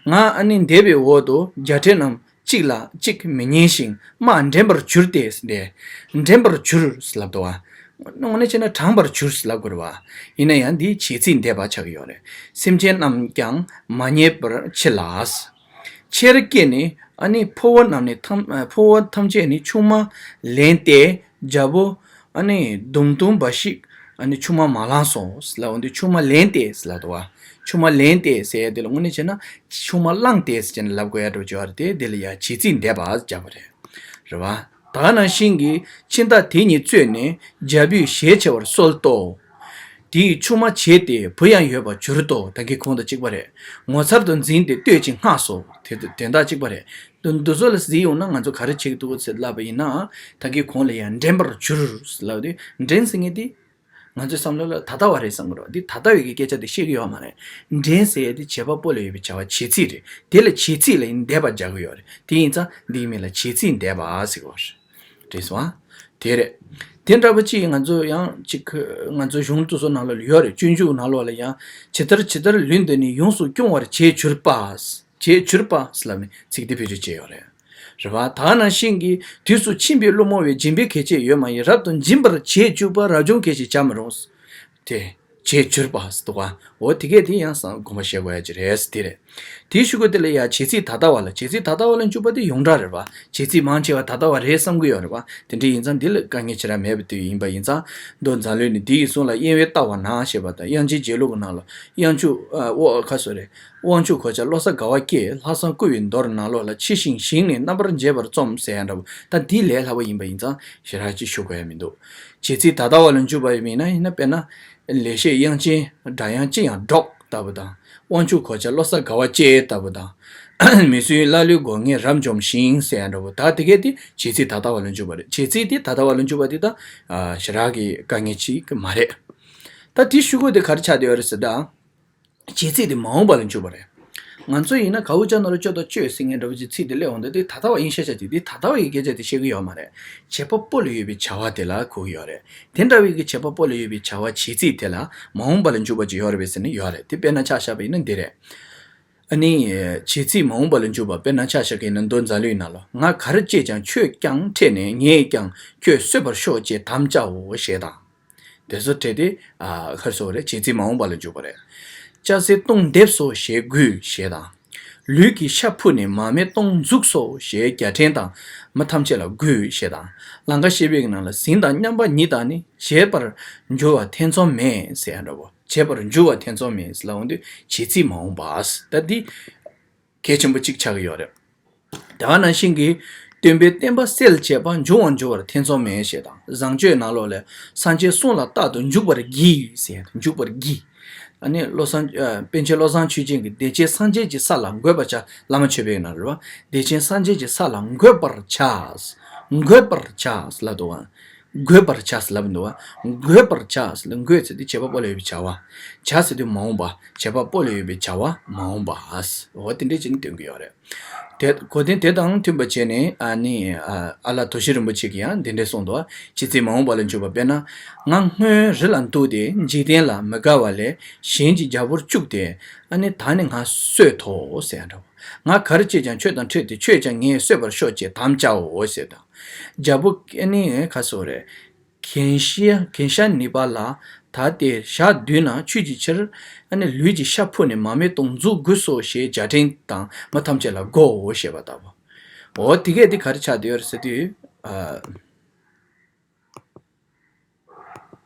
ང་ཨ་ནི་འདས་པའི་འོག་ཏུ་རྒྱལ་ཕྲན་རྣམས་གཅིག་ལ་གཅིག་མི་ཉན་ཞིང་དམག་འགྲན་པར་གྱུར་ཏེ་ཟེར་ཏེ། འགྲན་པར་གྱུར་ཟེར་ལབ་འདུག་བ། དངོས་གནས་བྱས་ན་དྲངས་པར་འགྱུར་ལབ་དགོས་རེད་བ། ཡིན་ན་ཡང་འདི་བྱེད་ཚིག་འདས་པ་ཆགས་ཀྱི་ཡོད་རེད། སེམས་ཅན་རྣམས་ཀྱང་མ་རྙེད་པར་འཆི་ལ། ཆེར་སྐྱེས་ནས་ཨ་ནི་ཕོ་བོ་རྣམས་ནི་ཐམས་ཕོ་བོ་ཐམས་ཅད་ནི་ཆུང་མ་ལེན་ཏེ་རྒྱལ་པོ་ཨ་ནི་དུམ་དུམ་འབའ་ཞིག་ཨ་ནི་ཆུང་མ་མ་བླངས་སོ་ལབ་འོང་དུས་ཆུང་མ་ལེན་ཏེ་ལབ་འདུག་བ། ཆུང་མ་ལེན་ཏེ་ཟེར་ཡ་དེ་ལ་དངོས་གནས་བྱས་ན་ཆུང་མ་བླངས་ཏེ་ཟེར་ནས་ལབ་དགོས་ཡ་འགྲོ་ཆོག་རེད་དེ་དེ་ལ་ཡ་བྱེད་ཚིག་འདས་པ་རྒྱག་པ་རེད། རེད་བ། ད་ག་ནང་བཞིན་གྱི་ཁྱིམ་བདག་དེ་ཉིད་གཙོས་ནས་རྒྱལ་པོས་ཞེ་ཆེ་བར་གསོལ་ཏོ། དེས་ཆུང་མ་བྱས་ཏེ་བུ་ཡང་ཡོད་པར་གྱུར་ཏོ། ད་གིན་གོང་དང་གཅིག་པ་རེད། ངོ་མཚར་དུ་འཛིན་ཏེ་བསྟོད་ཅིང་བསྔགས་སོ། དེ་དོན་དག་གཅིག་པ་རེད། འདི་འདི་ཚོ་ལ་གཟིགས་ཡོང་ན་ང་ཚོ་ག་རེ་བྱེད་ཀྱི་འདུག་ཟེར་ལབ་པ་ཡིན་ན། ད་གིན་གོང་ལ་ཡང་འདྲེན་པར་གྱུར་ལབ་དུས་འདྲེན་ཟེར་མཁན་དེ། ང་ཚོའི་བསམ་བློ་ལ་ད་ལྟ་བ་རེད་བསམ་གི་རེད། འདི་ད་ལྟ་བའི་གི་སྐད་ཆ་དེ་བཤད་གི་ཡོད་མ་རེད། འདྲེན་ཟེར་ཡ་དེ་བྱེད་པ་པོ་ལ་ཡོད་པའི་བྱ་བ་བྱེད་ཚིག་རེད། དེ་ལ་བྱེད་ཚིག་ལ་ཡིན་འདས་པ་རྒྱག་གི་ཡོད་རེད། དེ་ཡིན་ཙང་འདིའི་མིང་ལ་བྱེད་ཚིག་འདས་པ་ཟེར་གི་རེད། རེད་སོང་ཨ། དེ་རེད། དེ་འདྲ་པོ་ཅིག་ང་ཚོ་ཡང་ཅིག་ང་ཚོ་གཞུང་དེ་ཚོ་ནང་ལོགས་ལ་ཡོད་རེད། སྤྱོད་འཇུག་ནང་ལོགས་ལ་ཡང་ཇི་ལྟར་ཇི་ལྟར་ལུས་འདི་ནི་ཡོངས་སུ་སྐྱོང་བར་བྱས་གྱུར་པ། བྱས་གྱུར་པ་ལབ་ནས་ཚིག་དེ་བེད་སྤྱོད་བྱས་ཡོད་རེད། རེད་བ། ད་ནང་བཞིན་གྱི་དུས་སུ་ཕྱིན་པའི་སློང་མོ་བས་སྦྱིན་པའི་གལ་ཆེ་ཡོད་མ་ཡིན། རབ་ཏུ་འབྱིན་པར་བྱས་གྱུར་པ་རབ་བྱུང་གལ་ཞེས་བྱ་མི་རུང་། དེ་བྱས་གྱུར་པ་ཟེར་འདུག་ག་འོ་དེ་གས་དེ་ཡང་སང་དགོངས་པ་བཞེས་དགོས་ཡ་ཅིག་རེད་དེ་རེད། དེའི་གཞུག་གུ་དེ་ལ་ཡ་བྱེད་ཚིག་ད་ལྟ་བ་ལ་བྱེད་ཚིག་ད་ལྟ་བ་ལ་འཇུག་པ་དེ་ཡོངས་གྲགས་རེད་བ། བྱེད་ཚིག་མང་ཆེ་བ་ད་ལྟ་བ་རེད་བསམ་གྱི་ཡོད་རེད་བ། དེ་འདྲ་ཡིན་ཙང་འདི་ལ་དཀའ་ངལ་ཞེ་དྲག་མེད་པ་དེ་ཡིན་པ་ཡིན་ཙང་མདོ་མཛངས་བླུན་ནི་དེ་ཡི་གསུང་ལ་གཡེང་བས་བལྟ་བ་ན་ཞེས་པ་དང་དབྱངས་ཅན་རྒྱལ་གླུ་གི་ནང་ལ་དབྱངས་ཅུང་ཨ་ཨོ་ཁ་སོ་རེད། དབང་ཕྱུག་གོ་ཆ་བློ་གསལ་དགའ་བ་སྐྱེས། ལྷག་བསམ་བསྐུལ་བའི་མདོར་ནང་ལོགས་ལ་ཕྱི་ཞིང་ཞིང་ནས་རྣམ་པར་འབྱེད་པར་རྩོམ་ཟེར་ཡ་འདྲ་པོ་ད་འདི་ལས་སླ་པོ་ཡིན་པ་ཡིན་ཙང་ཞེ་དྲག་ཅིག་ཞུ་དགོས་ཡ་མི་འདུག་བྱེད་ཚིག་ད་ལྟ་བ་ལ་འཇུག་པ་ཡིན་ན་ཡིན་ན་དཔེར་ན། ལེགས་བཤད་དབྱངས་ཅན་སྒྲ་དབྱངས་ཅི་ཡང་སྒྲོག་ལྟ་བུ་དང་། དབང་ཕྱུག་གོ་ཆ་བློ་གསལ་དགའ་བ་སྐྱེས་ལྟ་བུ་དང་། མི་སྲུན་ཀླ་ཀློའི་སྒོ་ངའི་རབ་འཇོམས་ཤིང་ཟེར་ཡ་འདྲ་པོ་ད་དེ་གས་དེ་བྱེད་ཚིག་ད་ལྟ་བ་ལ་འཇུག་པ་རེད། བྱེད་ཚིག་དེ་ད་ལྟ་བ་ལ་འཇུག་པ་དེ་ད་ཞེ་དྲག་གི་དཀའ་ངལ་ཅིག་མ་རེད། ད་དེ་ཤུ་གུ་དེ་ག་རེ་ཆགས་བསྡད་ཡོད་རེད་ཟེར་ད། བྱེད་ཚིག་དེ་མ་འོངས་པ་ལ་འཇུག་པ་རེད། ང་ཚོ་ཡིན་ན་ག་འུ་ཅག་ནོར་ལ་ཅོ་དང་ཅོས་ཟེར་མཁན་འདྲ་པོ་ཅིག་ཚིག་དེ་སླེབས་འོང་དུས་དེ་ད་ལྟ་བ་ཡིན་ཤ་ཤ་ཅིག་དེ་ད་ལྟ་བ་ཡི་སྐད་ཆ་དེ་བཤད་གི་ཡོད་མ་རེད། བྱེད་པ་པོ་ལ་ཡོད་པའི་བྱ་བ་དེ་ལ་གོ་གི་ཡོད་རེད། དེ་འདྲ་བའི་གི་བྱེད་པ་པོ་ལ་ཡོད་པའི་བྱ་བ་བྱེད་ཚིག་དེ་ལ་མ་འོངས་པ་ལ་འཇུག་པ་ཅིག་ཡོད་རེད་པས་ཟེར་ནས་ཡོད་རེད། དེ་དཔེར་ན་ཆ་བཞག་པ་ཡིན་ན་འདི་རེད། ཨ་ནི། བྱེད་ཚིག་མ་འོངས་པ་ལ་འཇུག་པ་དཔེར་ན་ཆ་བཞག་གི་ཡིན་ན་མདོ་མཛངས་བླུན་ནང་ལ་ང་ག་རེ་བྱས་ཀྱང་ཁྱོད་ཀྱང་ཁྲེལ་ནས་ངས་ཀྱང་ཁྱོད་གསོད་པར་ཤོག་ཅེས་དམ་བཅའོ་ཞེས་དང་། དེ་ཚོ་བྲལ་ཏེ། ཨ་ཁར་སོགས་རེད། བྱེད་ཚིག་མ་འོངས་པ་ལ་འཇུག་པ་རེད། ལྕགས་སྲེག་སྟོང་འདེབས་སོ་ཞེས་བསྒུལ་ཞེས་དང་། ལུས་ཀྱི་ཤ་ཕུད་ནས་མར་མེ་སྟོང་འཛུགས་སོ་ཞེས་རྒྱལ་ཕྲན་དང་མི་ཐམས་ཅད་ལ་བསྒུལ་ཞེས་དང་། ལང་ཀ་གཤེགས་པའི་ནང་ལ་གཟིངས་དང་མཉམ་པ་ཉིད་དང་ནི་བྱེད་པར་འགྱུར་བ་ཐེ་ཚོམ་མེད་ཟེར་ཡ་འདྲ་པོ། བྱེད་པར་འགྱུར་བ་ཐེ་ཚོམ་མེད་ཟེར་ལབ་འོང་དུས་བྱེད་ཚིག་མ་འོངས་པ། ད་འདི་གལ་ཆེན་པོ་གཅིག་ཆགས་ཀྱི་ཡོད་རེད། དེ་ག་ནང་བཞིན་གྱི་སྟོན་པའི་བསྟན་པ་གསལ་བྱེད་པ། འབྱུང་བར་འགྱུར་བར་ཐེ་ཚོམ་མེད་ཞེས་དང་། བཟང་སྤྱོད་ནང་ལོགས་ལས་སངས་རྒྱས་གསུང་ལ་རྟག་ཏུ་འཇུག་པར་བགྱི་ཟེར་ཡ་དང་འཇུག་པར་བགྱི། ཨ་ནི་བློ་བཟང་ཨ་པཎ་ཆེན་བློ་བཟང་ཆོས་རྒྱན་གྱིས་བདེ་ཆེན་སངས་རྒྱས་ཀྱི་ས་ལ་འགོད་པར་བྱ། བླ་མ་མཆོད་པའི་ནང་རེད་བ། བདེ་ཆེན་སངས་རྒྱས་ཀྱི་ས་ལ་འགོད་པར་བྱ། འགོད་པར་བྱ་ལབ་འདུག་བ། འགོད་པར་བྱ་ཟེར་ལབ་འདུག་བ། འགོད་པར་བྱ་ཟེར་ལ་འགོད་ཟེར་དུས་བྱེད་པ་པོ་ལ་ཡོད་པའི་བྱ་བ། བྱ་ཟེར་དུས་མ་འོངས་པ། བྱེད་པ་པོ་ལ་ཡོད་པའི་བྱ་བ་མ་འོངས་པ། འོ་དེ་འདྲས་ཅིག་ནི་སྟོན་གྱི་ཡོད་རེད། དེ་གོ་དོན་དེ་དང་མཐུན་པ་བྱས་ནས་ཨ་ནི་ཨ་ཨ་ལ་དོ་ཤལ་རིན་པོ་ཆེ་གིས་ཡང་འདི་འདྲས་གསུངས་འདུག་བ། བྱེད་ཚིག་མ་འོངས་པ་ལ་འཇུག་པ་དཔེར་ན། ང་སྔོན་རི་ལ་འདུག་སྟེ་འཇིག་རྟེན་ལ་མི་དགའ་བ་ལས་གཞན་གྱི་རྒྱལ་པོར་སྤྱུགས་ཏེ་ཨ་ནི་ད་ནི་ང་གསོད་དོ་ཟེར་ཡ་འདྲ་བོ། ང་ག་རེ་བྱས་ཀྱང་ཁྱོད་དང་འཕྲད་དེ་ཁྱོད་ཀྱང་ངས་གསོད་པར་ཤོག་ཅེས་དམ་བཅའ་འོ་ཟེར་དང་། རྒྱལ་པོ་ཨ་ནི་ཁ་སོ་རེད། གན་ཤ་གན་ཤ་ནི་པ་ལ་ད་དེ་ཞག་བདུན་ན་ཆོས་ཀྱི་ཕྱིར་ཨ་ནི་ལུས་ཀྱི་ཤ་ཕུད་ནས་མར་མེ་སྟོང་འཛུགས་དགོས་སོ་ཞེས་རྒྱལ་ཕྲན་དང་མི་ཐམས་ཅད་ལ་བསྒོའོ་ཞེས་པ་ལྟ་བུ། འོ་དེ་གས་དེ་ག་རེ་ཆགས་བསྡད་ཡོད་རེད་ཟེར་དུས། ཨ།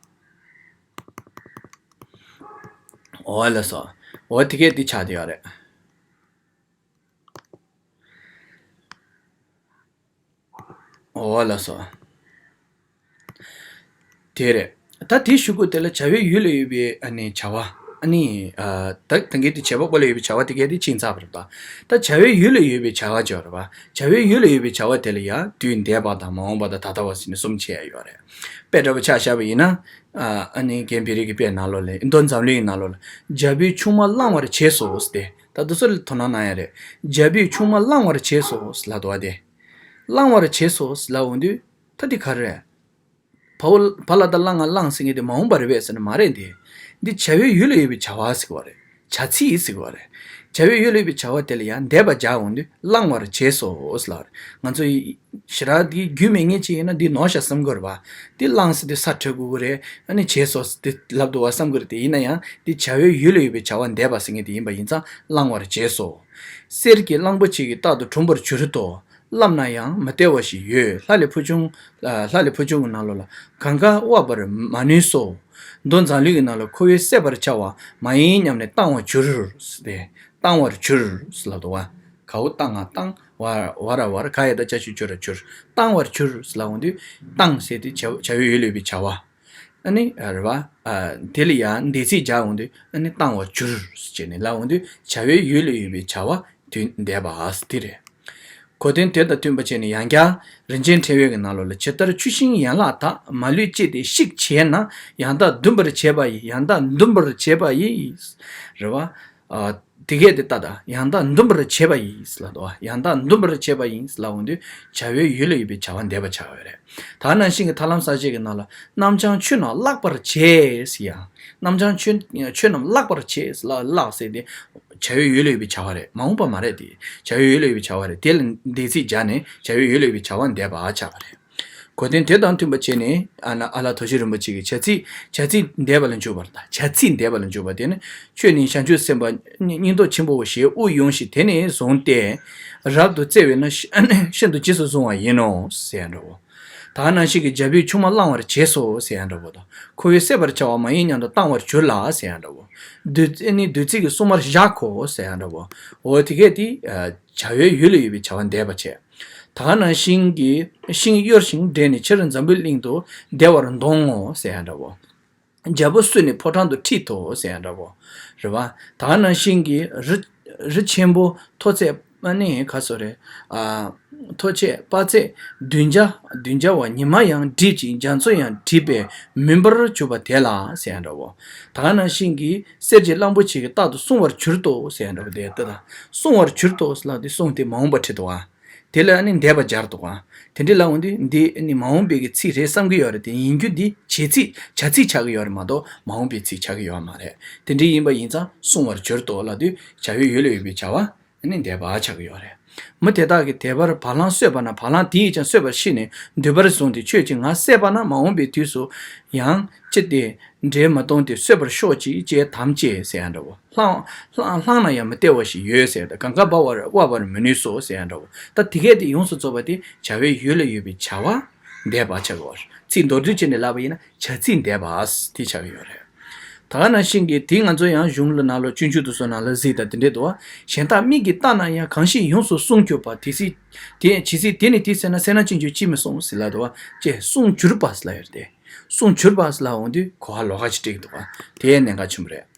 འོ་ལགས་སོ། འོ་དེ་གས་དེ་ཆགས་བསྡད་ཡོད་རེད། འོ་ལགས་སོ། དེ་རེད། ད་དེའི་གཞུག་གུ་དེ་ལ་བྱ་བའི་ཡུལ་ལ་ཡོད་པའི་ཨ་ནི་བྱ་བ། ཨ་ནི་ཨ་ད་ད་གིན་དེ་བྱེད་པ་པོ་ལ་ཡོད་པའི་བྱ་བ་དེ་གས་དེ་ཕྱིན་ཚར་བ་རེད་པ། ད་བྱ་བའི་ཡུལ་ལ་ཡོད་པའི་བྱ་བ་ཅིག་ཡོད་རེད་པ། བྱ་བའི་ཡུལ་ལ་ཡོད་པའི་བྱ་བ་དེ་ལ་ཡང་དུས་འདས་པ་དང་མ་འོངས་པ་དང་ད་ལྟ་བ་ཟེར་ནས་གསུམ་ཕྱེ་ཡ་ཡོད་རེད། དཔེ་འདྲ་པོ་ཆ་བཞག་པ་ཡིན་ན། ཨ་ཨ་ནི་རྒན་བེ་རི་གི་དཔེ་ནང་ལོགས་ལ་མདོ་མཛངས་བླུན་གྱི་ནང་ལོགས་ལ། རྒྱལ་པོས་ཆུང་མ་བླང་བར་བྱས་སོ་ཟེར་ཏེ་ད་དུ་སོ་ལ་དོ་སྣང་གནང་ཡ་རེད། རྒྱལ་པོས་ཆུང་མ་བླང་བར་བྱས་སོ་ཟེར་ལབ་འདུག་བ་དེ། བླང་བར་བྱས་སོ་ཟེར་ལབ་འོང་དུས་ད་འདི་ག་རེ་རེད། བ་བོ་བ་ལ་ད་བླ་ང་བླངས་ཟེར་མཁན་དེ་མ་འོངས་པ་རེད་པས་ཟེར་ན་མ་རེད་དེ། འདི་བྱ་བའི་ཡུལ་ལ་ཡོད་པའི་བྱ་བ་ཟེར་གི་བ་རེད། བྱ་ཚིག་ཟེར་གི་བ་རེད། བྱ་བའི་ཡུལ་ལ་ཡོད་པའི་བྱ་བ་དེ་ལ་ཡང་འདས་པ་སྦྱར་འོང་དུས་བླང་བར་བྱས་སོ་ལབ་རེད། ང་ཚོ་ཡི་ཞེ་དྲག་འདི་རྒྱུས་མེད་མཁན་ཅིག་ཡིན་ན་འདི་ནོར་ཤག་བསམ་གྱི་ཡོད་རེད་པ། འདི་བླང་ཟེར་དུས་ས་བྲལ་དགོས་ཀྱི་རེད། ཨ་ནི་བྱས་སོ་ཟེར་དུས་ལབ་འདུག་པ་བསམ་གྱི་རེད། དེ་ཡིན་ན་ཡང་འདི་བྱ་བའི་ཡུལ་ལ་ཡོད་པའི་བྱ་བ་འདས་པ་ཟེར་མཁན་དེ་ཡིན་པ་ཡིན་ཙང་བླང་བར་བྱས་སོ། གསེར་གྱི་གླང་པོ་ཆེ་གིས་རྟག་ཏུ་གྲུམ་པར་གྱུར་ཏོ། བསླབས་ན་ཡང་མི་སྟེར་བ་ཞིག་ཡོད། ལྷ་ལས་ཕུལ་བྱུང་། ལྷ་ལས་ཕུལ་བྱུང་གི་ནང་ལོགས་ལ་གང་ག་དབབ་པར་མ་ནུས་སོ། མདོ་མཛངས་བླུན་གྱི་ནང་ལ་ཁོ་བོས་བསད་པར་བྱ་བ་མ་ཡིན་སྙམ་ནས་བཏང་བར་གྱུར། བཏང་བར་གྱུར་ལབ་འདུག་པ། གའོ་བཏང་ང་བཏང་། བ་བ་ར་བར་ག་ཡ་བཏགས་ཅ་ཞབས་ཀྱུ་ར་གྱུར། བཏང་བར་གྱུར་ལབ་འོང་དུས་བཏང་ཟེར་དུས་བྱ་བྱ་བའི་ཡུལ་ལ་ཡོད་པའི་བྱ་བ། ཨ་ནི་རེད་པ། དེ་ལ་ཡང་འདས་ཚིག་སྦྱར་འོང་དུས་ཨ་ནི་བཏང་བར་གྱུར་ཟེར་ནས་ལབ་འོང་དུས་བྱ་བའི་ཡུལ་ལ་ཡོད་པའི་བྱ་བ་དུས་འདས་པ་དེ་རེད། གོ་དོན་དེ་དང་མཐུན་པ་བྱས་ནས་ཡང་བསྐྱར་རིན་ཆེན་ཕྲེང་བའི་ནང་ལོགས་ལ་ཇི་ལྟར་ཆུ་ཤིང་ཡན་ལག་དག་མ་ལུས་གཅིག་སྟེ་ཤིག་བྱས་ན་ཡང་དག་འདུམ་པར་བྱེད་པ་ཡི། ཡང་དག་འདུམ་པར་བྱེད་པ་ཡི། རེད་པ། དེ་སྐད་དེ་ལྟ་དང་། ཡང་དག་འདུམ་པར་བྱེད་པ་ཡིན་ལབ་འདུག་པ། ཡང་དག་འདུམ་པར་བྱེད་པ་ཡིན་ལབ་འོང་དུས་བྱ་བའི་ཡུལ་ལ་ཡོད་པའི་བྱ་བ་འདས་པ་ཆགས་ཡོད་རེད། ད་ནང་བཞིན་གྱི་ཐར་ལམ་གསལ་བྱེད་ཀྱི་ནང་ལ་རྣམ་བྱང་ཆོས་རྣམས་བརླག་པར་བྱེད་ཟེར་ཡང་། རྣམ་བྱང་ཆོས་ཆོས་རྣམས་བརླག་པར་བྱེད་ལ་བརླག་ཟེར་དེ་བྱ་བའི་ཡུལ་ལ་ཡོད་པའི་བྱ་བ་རེད། མ་འོངས་པ་མ་རེད་དེ། བྱ་བའི་ཡུལ་ལ་ཡོད་པའི་བྱ་བ་རེད། དེ་ལ་འདས་ཚིག་སྦྱར་ནས་བྱ་བའི་ཡུལ་ལ་ཡོད་པའི་བྱ་བ་འདས་པ་ཆགས་པ་རེད། གོ་དོན་དེ་དང་མཐུན་པ་བྱས་ནས་ཨ་ན་ཨ་ལ་དོ་ཤལ་རིན་པོ་ཆེ་གིས་བྱ་ཚིག་བྱ་ཚིག་འདས་པ་ལ་འཇུག་པར་དང་། བྱ་ཚིག་འདས་པ་ལ་འཇུག་པ་དེ་ནི་ཁྱོད་ནི་བྱང་ཆུབ་སེམས་དཔའ་སྙིང་སྟོབས་ཆེན་པོའོ་ཞེས་དབུགས་དབྱུང་ཞིང་དེ་ནས་བཟུང་སྟེ་རབ་ཏུ་བརྩེ་བས་ན་ཤིན་ཏུ་རྗེས་སུ་བཟུང་བ་ཡིན་ནོ་ཟེར་ཡ་འདྲ་བོ། ད་ནང་བཞིན་གྱི་རྒྱལ་པོས་ཆུང་མ་བླང་བར་བྱས་སོ་ཟེར་ཡ་འདྲ་བོ་དང་། ཁོ་བོས་བསད་པར་བྱ་བ་མ་ཡིན་སྙམ་དུ་བཏང་བར་གྱུར་ལ་ཟེར་ཡ་འདྲ་བོ། བདུད་ནི་བདུད་རྩི་གི་སྲུང་མར་བཞག་གོ་ཟེར་ཡ་འདྲ་བོ། འོ་དེ་གས་དེ་བྱ་བའི་ཡུལ་ལ་ཡོད་པའི་བྱ་བ་འདས་པ་བྱས། ད་ག་ནང་བཞིན་གྱི་ཤིང་གཡོར་ཞིང་བསྒྲལ་ནས་ཕྱིར་འཛམ་བུའི་གླིང་དུ་བདེ་བར་འདོང་ངོ་ཟེར་ཡ་འདྲ་བོ། རྒྱལ་པོ་བསུས་ནས་ཕོ་བྲང་དུ་ཁྲིད་དོ་ཟེར་ཡ་འདྲ་བོ། རེད་བ། ད་ག་ནང་བཞིན་གྱི་རི་རི་ཆེན་པོ་མཐོ་ཚད་ཨ་ནི་ག་སོ་རེད། ཨ། མཐོ་ཚད་དཔག་ཚད་བདུན་བརྒྱ་བདུན་བརྒྱ་བ་ཉི་མ་ཡང་བསྒྲིབས་ཅིང་རྒྱ་མཚོ་ཡང་བསྒྲིབས་པས་མུན་པར་གྱུར་པ་དེ་ལ་ཟེར་ཡ་འདྲ་བོ། ད་ག་ནང་བཞིན་གྱི་གསེར་གྱི་གླང་པོ་ཆེ་གིས་རྟག་ཏུ་བསྲུང་བར་གྱུར་ཏོ་ཟེར་ཡ་འདྲ་བོ་དེ་ལྟ་དང་། བསྲུང་བར་གྱུར་ཏོ་ཟེར་ལབ་དེ་བསྲུང་དེ་མ་འོངས་པ་བྲིས་འདུག་ཨ། དེ་ལ་ཨ་ནི་འདས་པ་སྦྱར་འདུག་ཨ། དེ་འདྲའི་ལབ་འོང་དུས་འདི་ཨ་ནི་མ་འོངས་པའི་གི་ཚིག་རེད་བསམ་གྱི་ཡོད་རེད་དེ། ཡིན་རྒྱུ་འདི་བྱེད་ཚིག་བྱ་ཚིག་ཆགས་ཀྱི་ཡོད་རེད་མ་གཏོགས་མ་འོངས་པའི་ཚིག་ཆགས་ཀྱི་ཡོད་མ་རེད། དེ་འདྲའི་ཡིན་པ་ཡིན་ཙང་བསྲུང་བར་གྱུར་ཏོ་ལབ་དུས་བྱ་བའི་ཡུལ་ལ་ཡོད་པའི་བྱ་བ་ཨ་ནི་འདས་པ་ཆགས་ཀྱི་ཡོད་རེད། མི་དེ་དག་གིས་དེ་བར་བ་ལང་གསོད་པ་ན་བ་ལང་དེ་ཡིས་ཀྱང་གསོད་པར་ཤེས་ནས་འདོད་པར་བཟུང་སྟེ་ཁྱོད་ཀྱིས་ང་བསད་པ་ན་མ་འོངས་པའི་དུས་སུ་ཡང་ཅི་སྟེ་འདྲེ་མ་གཏོང་སྟེ་གསོད་པར་ཤོག་ཅིག་ཅེས་དམ་བཅས་ཟེར་ཡ་འདྲ་བོ། བླང་བླང་བླངས་ན་ཡང་མི་སྟེར་བ་ཞིག་ཡོད་ཟེར་ཡ་དང་། གང་ག་དབབ་པར་དབབ་པར་མི་ནུས་སོ་ཟེར་ཡ་འདྲ་བོ། ད་དེ་གས་དེ་ཡོངས་སུ་རྫོགས་པ་དེ་བྱ་བའི་ཡུལ་ལ་ཡོད་པའི་བྱ་བ་འདས་པ་ཆགས་ཀྱི་ཡོད་རེད། ཚིག་མདོར་བསྡུས་བྱས་ནས་ལབ་པ་ཡིན་ན་བྱ་ཚིག་འདས་པ་དེ་ཆགས་ཀྱི་ཡོད་རེད། ད་ག་ནང་བཞིན་གྱི་དེ་ང་ཚོ་ཡང་གཞུང་ལ་ནང་ལོགས་སྤྱོད་འཇུག་ཏུ་སོགས་ནང་ལ་གཟིགས་དང་དེ་འདྲས་འདུག་བ། གཞན་དག་མིག་གིས་བལྟས་ན་ཡང་གང་ཞིག་ཡོངས་སུ་བསྲུང་གྱུར་པ། དེ་སྲིད་དེ་ཇི་སྲིད་དེ་ནི་དེ་ཟེར་ན་སེར་སྣ་ཅན་གྱུར་ཅིས་མི་བསྲུང་ཟེར་ལབ་འདུག་བ། ཅེས་བསྲུང་གྱུར་པ་ཟེར་ལབ་ཡོད་རེད་དེ། བསྲུང་གྱུར་པ་ཟེར་ལབ་འོང་དུས་གོ་བ་ལོགས་ཀ་ཅིག་སྤྲད་ཀྱི་འདུག་བ། དེ་གནད་འགག་ཆེན་པོ་རེད།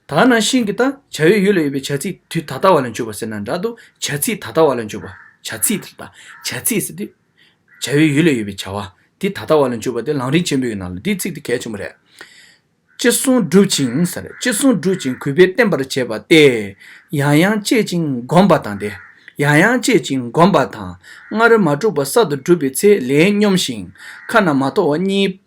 ད་ག་ནང་བཞིན་གྱི་ད་བྱ་བའི་ཡུལ་ལ་ཡོད་པའི་བྱ་ཚིག་དུས་ད་ལྟ་བ་ལ་འཇུག་པ་ཟེར་ན་འདྲ་འདུག་བྱ་ཚིག་ད་ལྟ་བ་ལ་འཇུག་པ། བྱ་ཚིག་དེ་ད་བྱ་ཚིག་ཟེར་དུས། བྱ་བའི་ཡུལ་ལ་ཡོད་པའི་བྱ་བ་དེ་ད་ལྟ་བ་ལ་འཇུག་པ་དེ་ལམ་རིམ་ཆེན་པོའི་ནང་ལ་འདིའི་ཚིག་དེ་གལ་ཆེན་པོ་རེད། ཅི་གསུང་བསྒྲུབ་ཅིང་ཟེར། ཅི་གསུང་བསྒྲུབ་ཅིང་གུས་པས་བསྟེན་པར་བྱེད་པ་སྟེ། ཡང་ཡང་བྱེད་ཅིང་བསྒོམ་པ་དང་སྟེ། ཡང་ཡང་བྱེད་ཅིང་བསྒོམ་པ་དང་། སྔར་མ་གྲུབ་པ་གསར་དུ་སྒྲུབ་པའི་ཚེ་ལས་སྙོམས་ཤིང་ཁ་ན་མ་ཐོ་བ་གཉིས་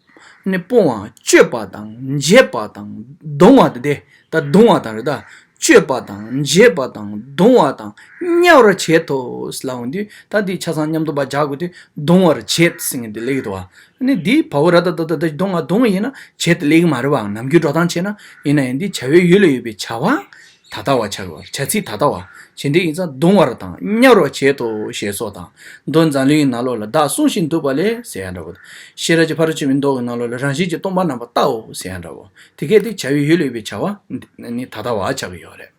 ནི་སྤོང་བ། སྤྱོད་པ་དང་འབྱེད་པ་དང་བརྡུང་བ་དང་སྟེ། ད་བརྡུང་བ་དང་རེད་ད། སྤྱོད་པ་དང་འབྱེད་པ་དང་བརྡུང་བ་དང་དམྱལ་བར་བྱེད་དོ་ལབ་འོང་དུས། ད་འདི་ཆ་ཚང་མཉམ་དུ་བ་སྦྱར་དགོས་དུས་བརྡུང་བར་བྱེད་ཟེར་མཁན་དེ་སླེབས་ཀྱི་འདུག་བ། ཨ་ནི་འདི་བ་འོ་ར་ད་ད་ད་ད་བརྡུང་བ་བརྡུང་བ་ཡིན་ན་བྱེད་དེ་སླེབས་ཀྱི་མ་རེད་བ། ནམ་རྒྱུན་འགྲོ་སྟངས་བྱས་ན། ཡིན་ན་ཡང་འདི་བྱ་བའི་ཡུལ་ལ་ཡོད་པའི་བྱ་བ་ད་ལྟ་བ་ཆགས་ཀྱི་བ། བྱ་ཚིག་ད་ལྟ་བ། བྱེད་འབྲེལ་ཡིན་ཙང་བརྡུང་བར་དང་དམྱལ་བར་བྱེད་དོ་ཞེས་སོགས་དང་། མདོ་མཛངས་བླུན་གྱི་ནང་ལོགས་ལ་བདག་བསྲུང་ཞིང་འདུག་པ་ལས་ཟེར་ཡ་འདྲ་བོ་དང་། ཤེས་རབ་ཀྱི་ཕ་རོལ་ཏུ་ཕྱིན་པའི་མདོ་གི་ནང་ལོགས་ལ་རང་བཞིན་གྱིས་སྟོང་པ་རྣམ་པར་བལྟའོ་ཟེར་ཡ་འདྲ་བོ། དེ་གས་དེ་བྱ་བའི་ཡུལ་ལ་ཡོད་པའི་བྱ་བ་ནི་ད་ལྟ་བ་ཆགས་ཀྱི་ཡོད་རེད།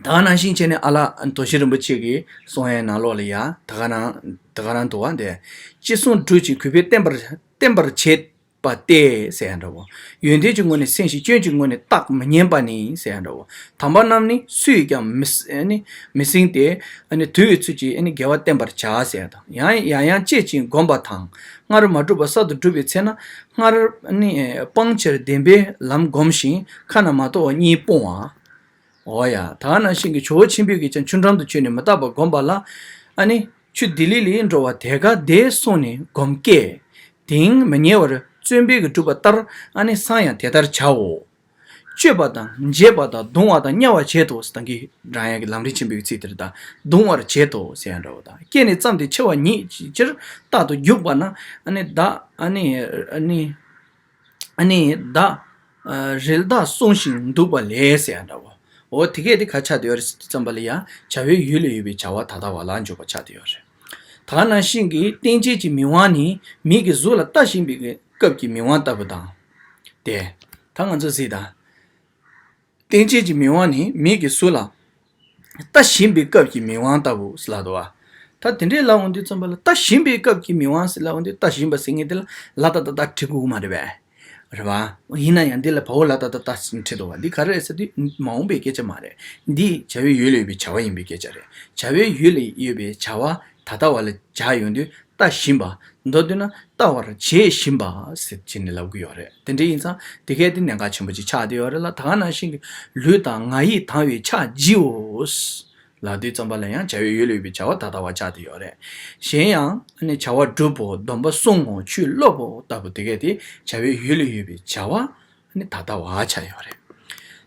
ད་ག་ནང་བཞིན་བྱས་ནས་ཨ་ལ་དོ་ཤལ་རིན་པོ་ཆེ་གིས་གསུང་ཡའི་ནང་ལོགས་ལ་ཡ་ད་ག་རང་ད་ག་རང་འདུག་བ། འདི་ཅི་གསུང་བསྒྲུབ་ཅིང་གུས་པས་བསྟེན་པར་བསྟེན་པར་བྱེད་པ་སྟེ་ཟེར་ཡ་འདྲ་བོ། ཡོན་ཏན་གྱི་ངོས་ནས་སེམས་ཤིང་སྐྱོན་གྱི་ངོས་ནས་བརྟག་མི་ཉན་པ་ནི་ཟེར་ཡ་འདྲ་བོ། དམ་པ་རྣམས་ནི་སུས་ཀྱང་མི་ཟ་ནི་མི་ཟིན་ཏེ། ཨ་ནི་དུལ་བའི་ཚུལ་གྱིས་ཨ་ནི་དགེ་བ་བསྟེན་པར་བྱ་ཟེར་ཡ་དང་། ཡང་ཡང་ཡང་བྱེད་ཅིང་བསྒོམ་པ་དང་། སྔར་མ་གྲུབ་པ་གསར་དུ་སྒྲུབ་པའི་ཚེ་ན་སྔར་ཨ་ནི་སྤང་ཕྱིར་བདེན་པའི་ལམ་བསྒོམ་ཞིང་ཁ་ན་མ་ཐོ་བ་གཉིས་སྤོང་བ། འོ་ཡ། ད་ག་ནང་བཞིན་གྱི་ཇོ་བོ་ཆེན་པོས་ཀྱིས་ཀྱང་ཆུ་འགྲམ་དུ་བྱོན་ནས་མི་རྟག་པ་བསྒོམས་པ་ལ། ཨ་ནི་ཆུ་ལྡི་ལི་ལས་འགྲོ་བ་དེ་ག་དེ་སོང་ནས་བསྒོམ་སྐད། དེང་མི་ཉལ་བར་བརྩོན་པས་ཀྱིས་བསྒྲུབས་པ་ལྟར་ཨ་ནི་སང་ཡང་དེ་ལྟར་བྱའོ། གཅོད་པ་དང་འབྱེད་པ་དང་གདུང་བ་དང་དམྱལ་བར་བྱེད་དོ། ད་གིན་རང་ཡག་གི་ལམ་རིམ་ཆེན་པོའི་ཚིག་དེར་ད་གདུང་བར་བྱེད་དོ་ཟེར་ཡང་འདྲ་བོ་དང་། སྐྱེས་ནས་བརྩམས་ཏེ་འཆི་བ་ཉིད་ཀྱི་ཕྱིར་རྟག་ཏུ་རྒྱུག་པ་ན། ཨ་ནི་བདག་ཨ་ནི་ཨ་ནི་ཨ་ནི་བདག་རིལ་བདག་བསྲུང་ཞིང་འདུག་པ་ལས་ཟེར་ཡང་འདྲ་བོ། འོ་དེ་གས་དེ་ག་ཆགས་བསྡད་ཡོད་རེད་ཟེར་དུས་ཙམ་པ་ལ་ཡང་བྱ་བའི་ཡུལ་ལ་ཡོད་པའི་བྱ་བ་ད་ལྟ་བ་ལ་འཇུག་པ་ཆགས་བསྡད་ཡོད་རེད། ད་ག་ནང་བཞིན་གྱི་རྟེན་ཅན་གྱི་མིག་དབང་ནི་མིག་གི་གཟུགས་ལ་ལྟ་བཞིན་པའི་སྐབས་ཀྱི་མིག་དབང་ལྟ་བུ་དང་། དེ་ད་ང་ཚོ་གཟིགས་དང་། རྟེན་ཅན་གྱི་མིག་དབང་ནི་མིག་གི་གཟུགས་ལ་ལྟ་བཞིན་པའི་སྐབས་ཀྱི་མིག་དབང་ལྟ་བུ་ཟེར་ལབ་འདུག་བ། ད་དེ་འདྲའི་ལབ་འོང་དུས་ཙམ་པ་ལ་ལྟ་བཞིན་པའི་སྐབས་ཀྱི་མིག་དབང་ཟེར་ལབ་འོང་དུས། ལྟ་བཞིན་པ་ཟེར་མཁན་དེ་ལ་ལ་ཏ་བཏགས་ལྟ་བྲི་དགོས་མ་རེད་པས། རེད་བ། ཡིན་ན་ཡང་འདི་ལ་བའོ་ལ་ཏ་བཏགས་ལྟ་ཟེར་བྲིས་འདུག་བ། འདི་ག་རེ་རེད་ཟེར་དུས་མ་འོངས་པའི་སྐད་ཆ་མ་རེད། འདི་བྱ་བའི་ཡུལ་ལ་ཡོད་པའི་བྱ་བ་ཡིན་པའི་སྐད་ཆ་རེད། བྱ་བའི་ཡུལ་ལ་ཡོད་པའི་བྱ་བ་ད་ལྟ་བ་ལ་སྦྱར་ཡོང་དུས་ལྟ་བཞིན་པ། མདོར་བསྡུས་ན་ལྟ་བར་བྱེད་བཞིན་པ་ཟེར་བྱས་ནས་ལབ་ཀྱི་ཡོད་རེད། དེ་འདྲ་ཡིན་ཙང་དེ་གས་དེ་གནད་འགག་ཆེན་པོ་ཅིག་ཆགས་བསྡད་ཡོད་རེད་ལ། ད་ག་ནང་བཞིན་གྱི་ལུས་དང་ངག་ཡིད་དང་བའི་ཕྱག་བགྱིའོ་ལབ་དུས་ཙམ་པ་ལ་ཡང་བྱ་བའི་ཡུལ་ལ་ཡོད་པའི་བྱ་བ་ད་ལྟ་བ་ཆགས་བསྡད་ཡོད་རེད། གཞན་ཡང་ཨ་ནི་བྱ་བ་བསྒྲུབ་བོ། སྡོམ་པ་བསྲུང་ངོ་། ཆོས་སློབ་བོ་ལྟ་བུ་དེ་གས་དེ་བྱ་བའི་ཡུལ་ལ་ཡོད་པའི་བྱ་བ་ཨ་ནི་ད་ལྟ་བ་ཆགས་ཡོད་རེད།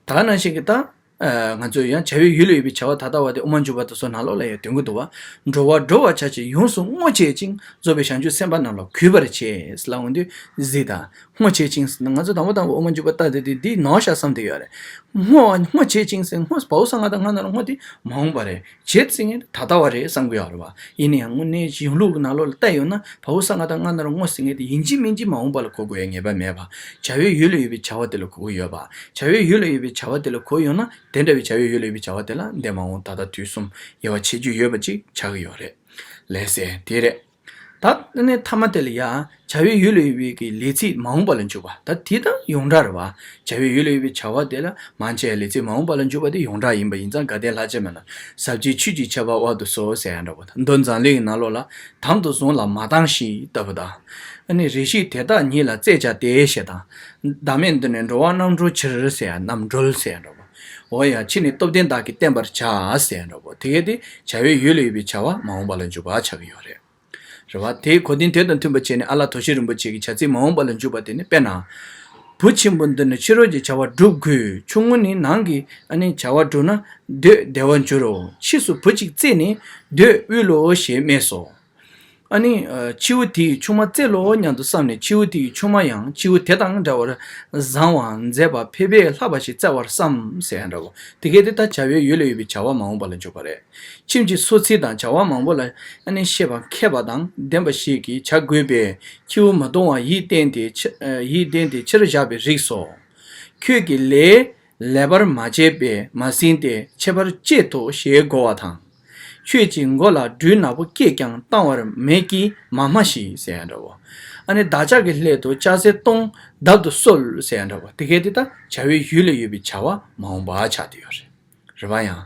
ད་ག་ནང་བཞིན་གྱི་ད། ཨ་ང་ཚོས་ཡང་བྱ་བའི་ཡུལ་ལ་ཡོད་པའི་བྱ་བ་ད་ལྟ་བ་དེ་དབུ་མ་འཇུག་པ་དང་སོགས་ནང་ལོགས་ལ་ཡང་འདོན་གྱི་འདུག་བ། འགྲོ་བ་སྒྲོལ་བར་བྱ་ཕྱིར་ཡོངས་སུ་བསྔོ་བྱེད་ཅིང་། རྫོགས་པའི་བྱང་ཆུབ་སེམས་དཔའ་རྣམས་ལ་གུས་པར་བྱེད་ལབ་འོང་དུས་གཟིགས་དང་། བསྔོ་བྱེད་ཅིང་ཟེར་ན། ང་ཚོ་དང་པོ་དང་པོ་དབུ་མ་འཇུག་པ་ལྟ་དེ་དེ་འདི་ནོར་ཤག་བསམ་བསྡད་ཡོད་རེད། བསྔོ་བ་བསྔོ་བྱེད་ཅིང་ཟེར། བསྔོ་བའོ་ས་ང་ད་ང་ན་རོ་བསྔོ་དེ་མ་འོངས་པ་རེད། བྱེད་ཟེར་མཁན་ད་ལྟ་བ་རེད་བསམ་གྱི་ཡོད་རེད་བ། ཡིན་ན་ཡང་དངོས་གནས་གཞུང་ལུགས་ཀྱི་ནང་ལོགས་ལ་བལྟས་ཡོང་ན་བའོ་ས་ང་ད་ང་ན་རོ་བསྔོ་ཟེར་མཁན་དེ་ཡིན་གཅིག་མིན་གཅིག་མ་འོངས་པ་ལ་གོ་དགོས་ཡ་ངེས་པ་མེད་པ། བྱ་བའི་ཡུལ་ལ་ཡོད་པའི་བྱ་བ་དེ་ལ་གོ་གི་ཡོད་པ། བྱ་བའི་ཡུལ་ལ་ཡོད་པའི་བྱ་བ་དེ་ལ་གོ་ཡོང་ན་དེ་འདྲ་བའི་བྱ་བའི་ཡུལ་ལ་ཡོད་པའི་བྱ་བ་དེ་ལ་འདས་མ་འོངས་ད་ལྟ་དུས་གསུམ་དབྱེ་བ་ཕྱེ་རྒྱུ་ཡོད་པ་ཅིག་ཆགས་ཀྱི་ཡོད་རེད། ལགས་སེ། དེ་རེད། ད་ནི་མཐའ་མ་དེ་ལ་ཡ་བྱ་བའི་ཡུལ་ལ་ཡོད་པའི་གི་ལས་ཚིག་མ་འོངས་པ་ལ་འཇུག་པ། ད་དེ་ད་ཡོངས་གྲགས་རེད་བ། བྱ་བའི་ཡུལ་ལ་ཡོད་པའི་བྱ་བ་དེ་ལ་མ་བྱས་ལས་ཚིག་མ་འོངས་པ་ལ་འཇུག་པ་དེ་ཡོངས་གྲགས་ཡིན་པ་ཡིན་ཙང་དགའ་ལྡན་ལྷ་བཅས་མ་ན་ཟབ་ཅིང་ཆོས་ཀྱི་ཁྱད་པར་དབའ་དུ་གསོལ་ཟེར་ཡ་འདྲ་བོ་དང་། མདོ་མཛངས་བླུན་གྱི་ནང་ལོགས་ལ་དམ་དུ་བཟུང་ལ་མ་བཏང་ཞིག་ལྟ་བུ་དང་། ཨ་ནི་རེ་ཞིག་དེ་དག་ཉིད་ལ་རྩད་བཅད་དེ་ཞེས་དང་། བདག་མེད་འདི་ནི་འགྲོ་བ་རྣམ་གྲོལ་ཕྱིར་ཟེར་ཡ། རྣམ་གྲོལ་ཟེར་ཡ་འདྲ་བོ། འོ་ཡ་ཕྱིས་ནས་སྟོབས་ལྡན་བདག་གིས་བསྟན་པར་བྱ་ཟེར་ཡ་འདྲ་བོ། དེ་གས་དེ་བྱ་བའི་ཡུལ་ལ་ཡོད་པའི་བྱ་བ་མ་འོངས་པ་ལ་འཇུག་པ་ཆགས་ཀྱི་ཡོད་རེད། རེད་བ། དེའི་གོ་དོན་དེ་དང་མཐུན་པ་བྱས་ནས་ཨ་ལགས་དོ་ཤལ་རིན་པོ་ཆེ་གིས་བྱ་ཚིག་མ་འོངས་པ་ལ་འཇུག་པ་དེ་ནི། དཔེར་ན། བུ་ཆེན་པོ་འདི་ནི་ཕྱི་རོལ་གྱི་བྱ་བ་བསྒྲུབ་དགོས། ཆུང་ངུ་ནི་ནང་གི་ཨ་ནི་བྱ་བ་བསྒྲུབས་ན་འདོད་བདེ་བར་འགྱུར་རོ། ཕྱིས་སུ་བུ་གཅིག་བཙས་ནས་འདོད་དབུལ་ལོ་ཞེས་སྨྲས་སོ། ཨ་ནི་ཁྱེའུ་དེས་ཆུང་མ་བཙས་ལོ་སྙམ་དུ་བསམས་ནས་ཁྱེའུ་དེས་ཆུང་མ་ཡང་ཁྱེའུ་དེ་དང་འདྲ་བར་བཟང་བར་མཛེས་པ་ཕལ་པས་ལྷག་པ་ཞིག་བཙའ་བར་བསམ་ཟེར་ཡ་འདྲ་བོ། དེ་གས་དེ་ད་བྱ་བའི་ཡུལ་ལ་ཡོད་པའི་བྱ་བ་མ་འོངས་པ་ལ་འཇུག་པ་རེད། ཁྱིམ་གྱི་སོ་ཚིས་དང་བྱ་བ་མང་པོ་ལ་ཨ་ནི་ཤེས་པ་མཁས་པ་དང་ལྡན་པ་ཞིག་གིས་བྱ་དགོས་པས་ཁྱེའུ་མ་གཏོང་བར་ཡིད་བརྟན་ཏེ་ཕྱི་ཡིད་བརྟན་ཏེ་ཕྱིར་བཞག་པའི་རིགས་སོ། ཁྱོད་ཀྱིས་ལས་ལེགས་པར་མ་བྱས་པས་མ་ཟིན་ཏེ་ཆད་པར་གཅད་དོ་ཞེས་བསྒོ་བ་དང་། ཁྱོད་ཀྱི་མགོ་ལ་སྦྲུལ་ནག་པོ་སྐྱེས་ཀྱང་བཏང་བར་མེད་ཀྱིས་མ་སྨྲ་ཞིག་ཟེར་ཡ་འདྲ་བོ། ཨ་ནི་བདག་ཅག་གི་སླད་དུ་ལྕགས་གཟེར་སྟོང་བརྡབ་ཏུ་གསོལ་ཟེར་ཡ་འདྲ་བོ། དེ་གས་དེ་ད་བྱ་བའི་ཡུལ་ལ་ཡོད་པའི་བྱ་བ་མ་འོངས་པ་ཆགས་བསྡད་ཡོད་རེད། རེད་བ། ཡང་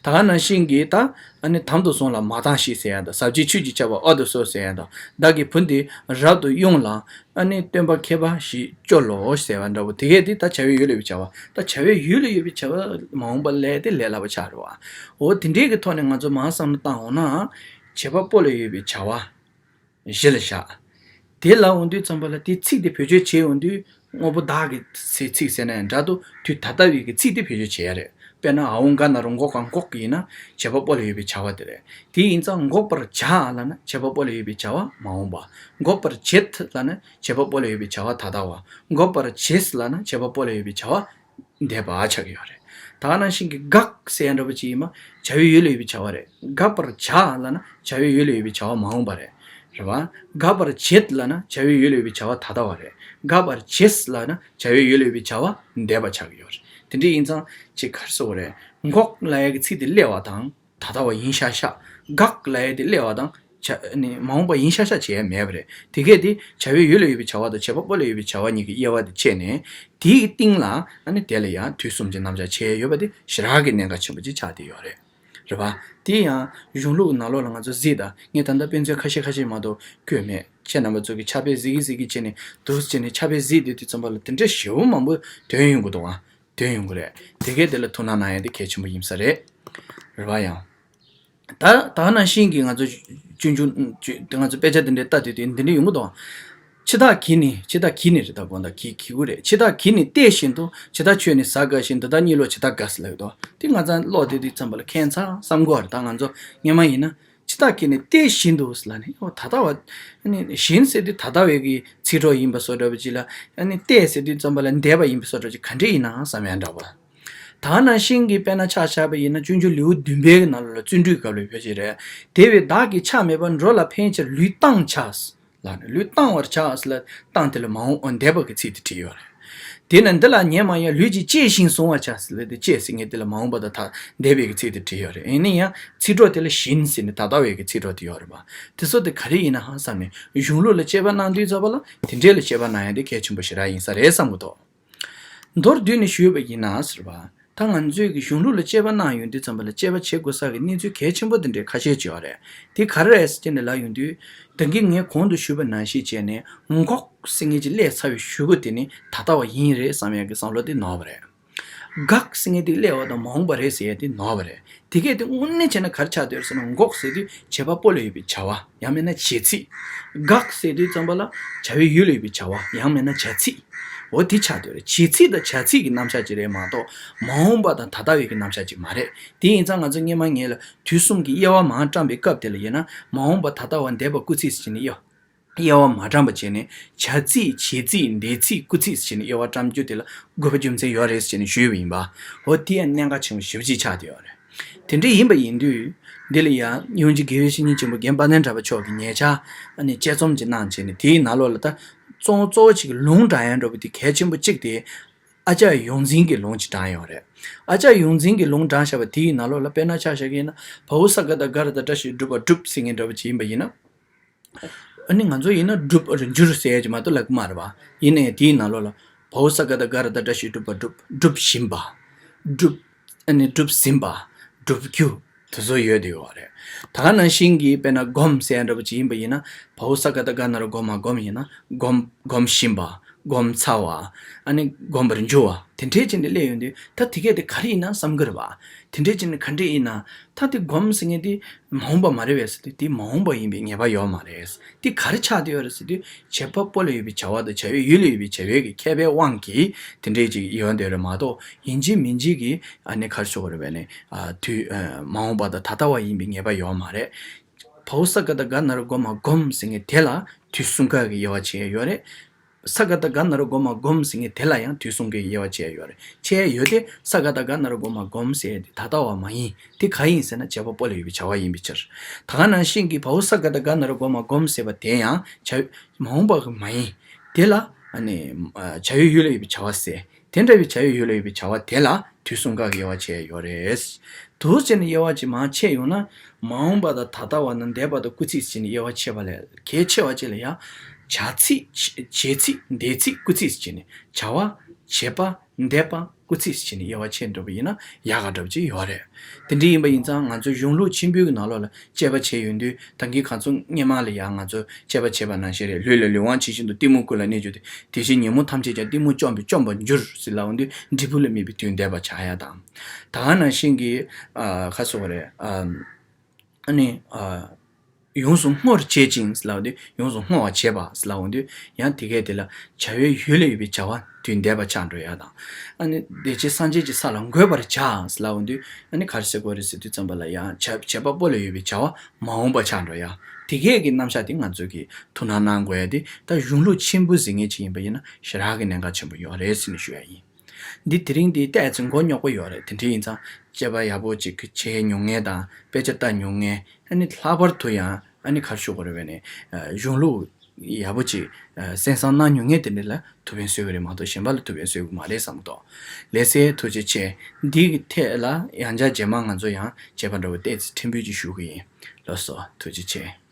ད་ག་ནང་བཞིན་གྱི་ད་ཨ་ནི་དམ་དུ་བཟུང་ལ་མ་བཏང་ཞིག་ཟེར་ཡ་དང་། ཟབ་ཅིང་ཆོས་ཀྱི་ཁྱད་པར་དབའ་དུ་གསོལ་ཟེར་ཡ་དང་། བདག་གི་བུ་འདི་རབ་ཏུ་དབྱུང་ལ་ཨ་ནི་སྟོན་པ་མཁས་པ་ཞིག་སྐྱོར་ལོ་ཟེར་བ་འདྲ་བོ། དེ་གས་དེ་ད་བྱ་བའི་ཡུལ་ལ་ཡོད་པའི་བྱ་བ། ད་བྱ་བའི་ཡུལ་ལ་ཡོད་པའི་བྱ་བ་མ་འོངས་པ་ལས་དེ་ལས་སླ་པོ་ཆགས་རེད་བ། འོ་དེ་འདྲའི་གི་ཐོག་ནས་ང་ཚོ་མར་བསམ་བློ་བཏང་འོང་ན། བྱེད་པ་པོ་ལ་ཡོད་པའི་བྱ་བ། གཞི་ལ་བཞག་དེ་ལ་འོང་དུས་ཙམ་པ་ལ་དེ་ཚིག་དེ་བེད་སྤྱོད་བྱེད་འོང་དུས་དངོས་པོ་བདག་གི་ཚིག་ཚིག་ཟེར་ན་ཡང་འདྲ་འདུག་དུས་ད་ལྟ་བའི་གི་ཚིག་དེ་བེད་སྤྱོད་བྱེད་ཡ་རེད། དཔེར་ན་འ་འོང་ག་ན་རོ་འགོག་ག་འགོག་གི་ཡིན་ན་བྱེད་པ་པོ་ལ་ཡོད་པའི་བྱ་བ་དེ་རེད། དེ་ཡིན་ཙང་འགོག་པར་བྱ་ལབ་ན་བྱེད་པ་པོ་ལ་ཡོད་པའི་བྱ་བ་མ་འོངས་པ། འགོག་པར་བྱེད་ལབ་ན་བྱེད་པ་པོ་ལ་ཡོད་པའི་བྱ་བ་ད་ལྟ་བ། འགོག་པར་བྱེད་ལབ་ན་བྱེད་པ་པོ་ལ་ཡོད་པའི་བྱ་བ་འདས་པ་ཆགས་ཀྱི་ཡོད་རེད། ད་ག་ནང་བཞིན་གྱི་དགག་ཟེར་ཡ་འདྲ་པོ་ཅིག་ཡིན་པ་བྱ་བའི་ཡུལ་ལ་ཡོད་པའི་བྱ་བ་རེད། དགག་པར་བྱ་ལབ་ན་བྱ་བའི་ཡུལ་ལ་ཡོད་པའི་བྱ་བ་མ་འོངས་པ་རེད། རེད་བ། དགག་པར་བྱེད་ལབ་ན་བྱ་བའི་ཡུལ་ལ་ཡོད་པའི་བྱ་བ་ད་ལྟ་བ་རེད། དགག་པར་བྱེད་ལབ་ན་བྱ་བའི་ཡུལ་ལ་ཡོད་པའི་བྱ་བ་འདས་པ་ཆགས་ཀྱི་ཡོད་རེད། དེ་འདྲ་ཡིན་ཙང་ཅིག་ག་རེ་ཟེར་དགོས་རེད། འགོག་ལབ་ཡ་གི་ཚིག་དེ་སླེབས་པ་དང་། ད་ལྟ་བ་ཡིན་ཤག་ཤག་དགག་ལབ་ཡ་དེ་སླེབས་པ་དང་། བྱ་ནི་མ་འོངས་པ་ཡིན་ཤག་ཤག་བྱེད་ཡ་མེད་པ་རེད། དེ་གས་དེ་བྱ་བའི་ཡུལ་ལ་ཡོད་པའི་བྱ་བ་དང་བྱེད་པ་པོ་ལ་ཡོད་པའི་བྱ་བ་གཉིས་ཀྱི་དབྱེ་བ་དེ་ཕྱེ་ནས། དེའི་སྟེང་ལ་ཨ་ནི་དེ་ལ་ཡང་དུས་གསུམ་གྱི་རྣམ་གཞག་བྱས་ཡོད་པ་དེ་ཞེ་དྲག་གི་གནད་འགག་ཆེན་པོ་ཅིག་ཆགས་བསྡད་ཡོད་རེད། རེད་པ། དེ་ཡང་གཞུང་ལུགས་ནང་ལོགས་ལ་ང་ཚོ་གཟིགས་དང་། ངས་ད་ལྟ་དཔེ་མཚོན་ཁ་ཤས་ཁ་ཤས་མ་གཏོགས་བཀོད་མེད། ཁྱེད་རྣམ་པ་ཚོ་གིས་ཕྱག་དཔེ་གཟིགས་ཀྱི་གཟིགས་ཀྱི་བྱས་ནས་འདུག་སེ་བྱས་ནས་ཕྱག་དཔེ་གཟིགས་བསྡད་དུས་ཙམ་པ་ལ་དེ་འདྲའི་ཞེ་པོ་མང་པོ་ཐོན་ཡོང་གི་འདུག་ཨ། ཐོན་ཡོང་གི་རེད། དེ་གས་དེ་ལ་ཐུགས་སྣང་གནང་ཡ་དེ་གལ་ཆེན་པོ་ཡིན་ས་རེད། རེད་པ། ཡང་ད་ད་ག་ནང་བཞིན་གྱི་ང་ཚོ་ཆུང་ཆུང་ང་ཚོ་དཔེ་ཆ་དེ་འདྲའི་ལྟ་དུས་དེ་འདི་འདྲ་ཡོང་གི་འདུག་འཆི་བདག་གིས་ནི། འཆི་བདག་གིས་ནི་རེད། ད་དགོངས་དག་གིས། གི་གུ་རེད། འཆི་བདག་གིས་ནི་བལྟས་བཞིན་དུ། འཆི་བདག་ཁྱོད་ནི་གཟའ་དགའ་བཞིན་དུ། ད་གཉིད་ལོག་འཆི་བདག་དགའ་ཟེར་ལབ་ཡོད་དོ། དེ་ང་ཚང་ཀློག་དེ་དུས་ཙམ་པ་ལ་ཁྱད་མཚར་བསམ་གྱི་ཡོད་རེད། ད་ང་ཚོ་སྔོན་མ་ཡིན་ན། འཆི་བདག་གིས་ནི་བལྟས་བཞིན་དུ་ཟེར་ལབ་ནས། ཨོ། ད་ལྟ་བ། ཨ་ནི་བཞིན་ཟེར་དུས་ད་ལྟ་བའི་གི་ཚིག་གྲོགས་ཡིན་པ་བཟོ་འདྲ་པོ་ཅིག་ལ། ཨ་ནི་བལྟས་ཟེར་དུས་ཙམ་པ་ལ་འདས་པ་ཡིན་པ་བཟོ་འདྲ་ཅིག་ག་འདྲ་ཡིན་ན་བསམ་ཡ་འདྲ་པོ། ད་ག་ནང་བཞིན་གྱི་དཔེར་ན་ཆ་བཞག་པ་ཡིན་ན། སྤྱོད་འཇུག་ལེའུ་བདུན་པའི་ནང་ལ་བརྩོན་འགྲུས་སྐབས་ལ་བོད་ཅིག་རེད། དེ་བས་བདག་གིས་ཆགས་མེད་པར། འགྲོ་ལ་ཕན་ཕྱིར་ལུས་བཏང་བྱ། ལ་ནི་ལུས་བཏང་བར་བྱ་ཟེར་ལ། བཏང་དེ་ལ་མ་འོངས་འདས་པ་གི་ཚིག་དེ་བྲིས་ཡོད་རེད། དེས་ན་འདི་ལ་ཉེ་མ་ཡང་། ལུས་ཀྱིས་བཅད་ཞིང་གཟུང་བར་བྱ་ཟེར་ལ། དེ་བཅད་ཟེར་མཁན་དེ་ལ་མ་འོངས་པ་དང་ད་འདས་པའི་གི་ཚིག་དེ་བྲིས་ཡོད་རེད། ཡིན་ན་ཡང་ཚིག་གྲོགས་དེ་ལ་བཞིན་ཟེར་ནས་ད་ལྟ་བའི་གི་ཚིག་གྲོགས་དེ་ཡོད་རེད་པ། དེ་ཚོ་དེ་ག་རེ་ཡིན་ན་ཧང་སང་ནས་གཞུང་ལུགས་ལ་དཔྱད་པ་གནང་དུས་ཙམ་པ་ལ་དེ་འདྲས་ལ་དཔྱད་པ་གནང་ཡ་དེ་གལ་ཆེན་པོ་ཞེ་དྲག་ཡིན་ས་རེད་བསམ་གྱི་འདུག་མདོར་བསྡུས་ནས་ཞུས་པ་ཡིན་ན་ཟེར་བ། ད་ང་ཚོས་ཀྱི་གཞུང་ལུགས་ལ་དཔྱད་པ་གནང་ཡོང་དུས་ཙམ་པ་ལ། དཔྱད་པ་བྱེད་དགོས་ས་གི་གནས་ཚུལ་གལ་ཆེན་པོ་དེ་འདྲའི་ཁ་ཤས་ཅིག་ཡོད་རེད། དེ་ག་རེ་རེད་ཟེར་ནས་ལབ་ཡོང་དུས། ད་གིན་ངས་གོང་དུ་ཞུས་པ་ནང་བཞིན་བྱས་ནས། འགོག་ཟེར་མཁན་ཅིག་སླེབས་ཚར་བའི་གཞུག་གུ་དེ་ནི་ད་ལྟ་བ་ཡིན་རེད་བསམ་ཡག་གི་བསམ་བློ་དེ་ནོར་བ་རེད། འགག་ཟེར་མཁན་དེ་སླེབས་པ་དང་མ་འོངས་པ་རེད་ཟེར་ཡག་དེ་ནོར་བ་རེད། དེ་གས་དེ་དངོས་གནས་བྱས་ན་ག་རེ་ཆགས་བསྡད་ཡོད་ཟེར་ན། འགོག་ཟེར་དུས་བྱེད་པ་པོ་ལ་ཡོད་པའི་བྱ་བ། ཡང་མིན་ན་བྱེད་ཚིག་འགག་ཟེར་དུས་ཙམ་པ་ལ་བྱ་བའི་ཡུལ་ལ་ཡོད་པའི་བྱ་བ། ཡང་མིན་ན་བྱ་ཚིག་འོ་དེ་ཆགས་བསྡད་ཡོད་རེད། བྱེད་ཚིག་དང་བྱ་ཚིག་གི་རྣམ་གཞག་ཅིག་རེད་མ་གཏོགས། མ་འོངས་པ་དང་ད་ལྟ་བའི་གི་རྣམ་གཞག་ཅིག་མ་རེད། དེ་ཡིན་ཙང་ང་ཚོ་སྔོན་མ་ངེད་ལ་དུས་གསུམ་གྱི་དབྱེ་བ་མར་བཀྲམ་པའི་སྐབས་དེ་ལ་ཡིན་ན། མ་འོངས་པ། ད་ལྟ་བ། འདས་པ། སྐུལ་ཚིག་ཟེར་ནས་དབྱེ་དབྱེ་བ་མ་བཀྲམ་པ་བྱས་ནས། བྱ་ཚིག་བྱེད་ཚིག་འདས་ཚིག་སྐུལ་ཚིག་ཟེར་ནས་དབྱེ་བ་བཀྲམ་རྒྱུ་དེ་ལ་དགོས་པ་རྒྱུ་མཚན་ཡོད་རེད་ཟེར་ནས་ཞུས་པ་ཡིན་པ། འོ་དེ་ཡང་གནད་འགག་ཆེན་པོ་ཞེ་པོ་ཅིག་ཆགས་བསྡད་ཡོད་རེད། དེ་འདྲ་ཡིན་པ་ཡིན་དུས། འདི་ལ་ཡང་དབྱིན་ཇི་དགེ་བའི་བཤེས་གཉེན་ཆེན་པོ་རྒན་དཔལ་ལྡན་གྲགས་པ་མཆོག་གིས་ཉེ་ཆར་ཨ་ནི་དཔྱད་རྩོམ་ཅིག་གནང་བྱས་ནས། དེའི་ནང་ལོགས་ལ་ད་གཙོ་བོ་གཙོ་བོ་ཅིག་ལུང་དྲངས་ཡ་འདྲ་པོ་དེ་གལ་ཆེན་པོ་གཅིག་དེ། ཨ་ལྕགས་ཡོངས་འཛིན་གྱི་ལུང་ཅིག་དྲངས་ཡོད་རེད། ཨ་ལྕགས་ཡོངས་འཛིན་གྱི་ལུང་དྲངས་བཞག་པ་དེའི་ནང་ལོགས་ལ། དཔེར་ན་ཆ་བཞག་གི་ཡིན་ན། བའོ་ས་ག་བཏགས་སྒ་ར་བཏགས་སྒྲ་ཞབས་ཀྱུ་སྒྲུབ་པ་སྒྲུབ་ཟེར་མཁན་འདྲ་པོ་ཅིག་ཡིན་པ་ཡིན་ན། ཨ་ནི་ང་ཚོ་ཡིན་ན་སྒྲུབ་རེད། འགྱུར་ཟེར་ཡ་ཅིག་མ་གཏོགས་ལབ་ཀྱི་མ་རེད་པ། ཡིན་ནའི་དེའི་ནང་ལོགས་ལ། བའོ་ས་ག་བཏགས་སྒ་ར་བཏགས་སྒྲ་ཞབས་ཀྱུ་སྒྲུབ་པ་སྒྲུབ། སྒྲུབ་བཞིན་པ། སྒྲུབ། ཨ་ནི་སྒྲུབ་ཟིན་པ། སྒྲུབ་རྒྱུ། དེ་ཚོ་ཡོད་དེ་ཡོད་རེད། ད་ག་ནང་བཞིན་གྱི་དཔེར་ན་སྒོམ་ཟེར་ཡ་འདྲ་པོ་ཅིག་ཡིན་པ་ཡིན་ན། བའོ་ས་ག་བཏགས་སྒ་ན་རོ་སྒོ་མ་སྒོམ་ཡིན་ན། སྒོམ། སྒོམ་བཞིན་པ། སྒོམ་ཚར་བ། ཨ་ནི་སྒོམ་པར་འགྱུར་བ། དེ་འདྲའི་ཅིག་ནས་སླེབས་ཡོང་དུས། ད་དེ་གས་དེ་ག་རེ་ཡིན་ན་བསམ་གྱི་རེད་པ། དེ་འདྲའི་ཅིག་ནས་ག་འདྲས་ཡིན་ན། ད་དེ་སྒོམ་ཟེར་མཁན་དེ་མ་འོངས་པ་མ་རེད་པས་ཟེར་དུས། དེ་མ་འོངས་པ་ཡིན་པའི་ངེས་པ་ཡོད་མ་རེད། དེ་ག་རེ་ཆགས་བསྡད་ཡོད་རེད་ཟེར་དུས། བྱེད་པ་པོ་ལ་ཡོད་པའི་བྱ་བ་དང་། བྱ་བའི་ཡུལ་ལ་ཡོད་པའི་བྱ་བའི་གི་ཁྱད་པར་དབང་གིས་དེ་འདྲའི་ཅིག་ཡོད་བསྡད་ཡོད་རེད་མ་གཏོགས། ཡིན་གཅིག་མིན་གཅིག་གི་ཨ་ནི་ག་རེ་ཟེར་དགོས་རེད་པས་ནི། ཨ། དུས། ཨ། མ་འོངས་པ་དང་ད་ལྟ་བ་ཡིན་པའི་ངེས་པ་ཡོད་མ་རེད། བའོ་ས་ག་བཏགས་སྒ་ན་རོ་སྒོ་མ་སྒོམ་ཟེར་མཁན་དེ་ལ་དུས་གསུམ་ཀ་གི་དབྱེ་བ་ཕྱེ་ཡ་ཡོད་རེད། ས་ག་བཏགས་སྒ་ན་རོ་སྒོ་མ་སྒོམ་ཟེར་མཁན་དེ་ལ་ཡང་དུས་གསུམ་ཀའི་དབྱེ་བ་ཕྱེ་ཡ་ཡོད་རེད། ཕྱེ་ཡ་ཡོད་དེ། ས་ག་བཏགས་སྒ་ན་རོ་སྒོ་མ་སྒོམ་ཟེར་ཡ་དེ་ད་ལྟ་བ་མ་ཡིན། དེ་ག་ཡིན་ཟེར་ན། བྱེད་པ་པོ་ལ་ཡོད་པའི་བྱ་བ་ཡིན་པའི་ཕྱིར། ད་ག་ནང་བཞིན་གྱི་བའོ་ས་ག་བཏགས་སྒ་ན་རོ་སྒོ་མ་སྒོམ་ཟེར་བ་དེ་ཡང་བྱ། མ་འོངས་པ་གི་མ་ཡིན། དེ་ལ་ཨ་ནི། ཨ། བྱ་བའི་ཡུལ་ལ་ཡོད་པའི་བྱ་བ་ཟེར། དེ་འདྲ་བའི་བྱ་བའི་ཡུལ་ལ་ཡོད་པའི་བྱ་བ་དེ་ལ་དུས་གསུམ་ཀ་གི་དབྱེ་བ་ཕྱེ་ཡ་ཡོད་རེད། དུས་ཕྱེ་ནས་དབྱེ་བ་ཅིག་མར་ཕྱེ་ཡོང་ན། མ་འོངས་པ་དང་ད་ལྟ་བ་དང་འདས་པ་དང་སྐུལ་ཚིག་ཟེར་ནས་དབྱེ་བ་ཕྱེ་བ་ལས། གལ་ཆེ་བ་ཅིག་ལ་ཡང་བྱ་ཚིག་བྱེད་ཚིག་འདས་ཚིག་སྐུལ་ཚིག་ཟེར་ནས། བྱ་བ། བྱེད་པ། འདས་པ། སྐུལ་ཚིག་ཟེར་ནས་དབྱེ་བ་ཕྱེ་འགྲོ་བ་ཡིན་ན་ཡག་ག་འདྲ་པོ་ཅིག་ཡོད་རེད། དེ་འདྲ་ཡིན་པ་ཡིན་ཙང་། ང་ཚོ་གཞུང་ལུགས་ཆེན་པོའི་གི་ནང་ལོགས་ལ་དཔྱད་པ་བྱས་ཡོང་དུས། ད་གིན་ང་ཚོ་སྔོན་མ་ལ་ཡང་ང་ཚོ་དཔྱད་པ་བྱས་པ་ནང་བཞིན་རེད། ལུས་ལ་ལུས་དབང་ཇི་བཞིན་དུ། གཏི་མུག་ཀུན་ལ་གནས་གྱུར་ཏེ། དེ་བཞིན་ཉོན་མོངས་ཐམས་ཅད་ཀྱང་། གཏི་མུག་བཅོམ་པས་བཅོམ་པར་འགྱུར་ཟེར་ལབ་ཡོང་དུས། འབྲས་བུ་ལ་དམིགས་པའི་དོན་འདས་པ་ཆགས་ཡ་དང་། ད་ག་ནང་བཞིན་གྱི། ཨ། ག་རེ་ཟེར་དགོས་རེད། ཨ། ཨ་ནི། ཨ། ཡོངས་སུ་བསྔོར་བྱེད་ཅིང་ཟེར་ལབ་དུས། ཡོངས་སུ་བསྔོ་བ་བྱེད་པ་ཟེར་ལབ་ཡོང་དུས། ཡང་དེ་གས་དེ་ལ་བྱ་བའི་ཡུལ་ལ་ཡོད་པའི་བྱ་བ་དོན་འདས་པ་ཆགས་འགྲོ་ཡ་དང་། ཨ་ནི་བདེ་གཤེགས་སངས་རྒྱས་ཀྱི་ས་ལ་འགོད་པར་བྱ་ཟེར་ལབ་ཡོང་དུས། ཨ་ནི་ག་རེ་ཟེར་དགོས་རེད་ཟེར་དུས་ཙམ་པ་ལ། ཡང་བྱ། བྱེད་པ་པོ་ལ་ཡོད་པའི་བྱ་བ་མ་འོངས་པ་ཆགས་འགྲོ་ཡ། དེ་གས་ཀྱི་རྣམ་གཞག་དེ་ང་ཚོས་ཀྱི་ཐུགས་སྣང་གནང་དགོས་ཡ་དེ། ད་གཞུང་ལུགས་ཆེན་པོ་ཟེར་མཁན་ཅིག་ཡིན་པ་ཡིན་ན་ཞེ་དྲག་གི་གནད་འགག་ཆེན་པོ་ཡོད་རེད་ཟེར་ནས་ཞུ་ཡ་ཡིན། འདི་དེ་རིང་འདི་ཏོག་ཙམ་མགོ་རྙོག་པོ་ཡོད་རེད། དེ་འདྲ་ཡིན་ཙང་དཔྱད་པ་ཡག་པོ་ཅིག་བྱེད་མྱོང་མཁན་དང་། དཔེ་ཆ་ལྟ་མྱོང་མཁན། ཨ་ནི་ལྷག་པར་དུ་ཡང་ཨ་ནི་ག་རེ་ཞུ་དགོས་རེད་པས་ནི། ཨ། གཞུང་ལུགས་ཡག་པོ་ཅིག་ཨ། གསན་བསམ་གནང་མྱོང་མཁན་དེ་འདྲ་ལ་ཐུགས་ཕན་གསོས་ཀྱི་རེད་མ་གཏོགས། གཞན་པ་ལ་ཐུགས་ཕན་གསོས་ཀྱི་མ་རེད་བསམ་གྱི་འདུག་ལགས་སེ། ཐུགས་རྗེ་ཆེ། འདི་གི་ཐད་ལ་ཡང་བསྐྱར་རྗེས་མ་ང་ཚོ་ཡང་དཔྱད་པ་འདྲ་པོ་ཏོག་ཙམ་ཕྲན་བུ་ཅིག་ཞུ་གི་ཡིན། ལགས་སོ། ཐུགས་རྗེ་ཆེ།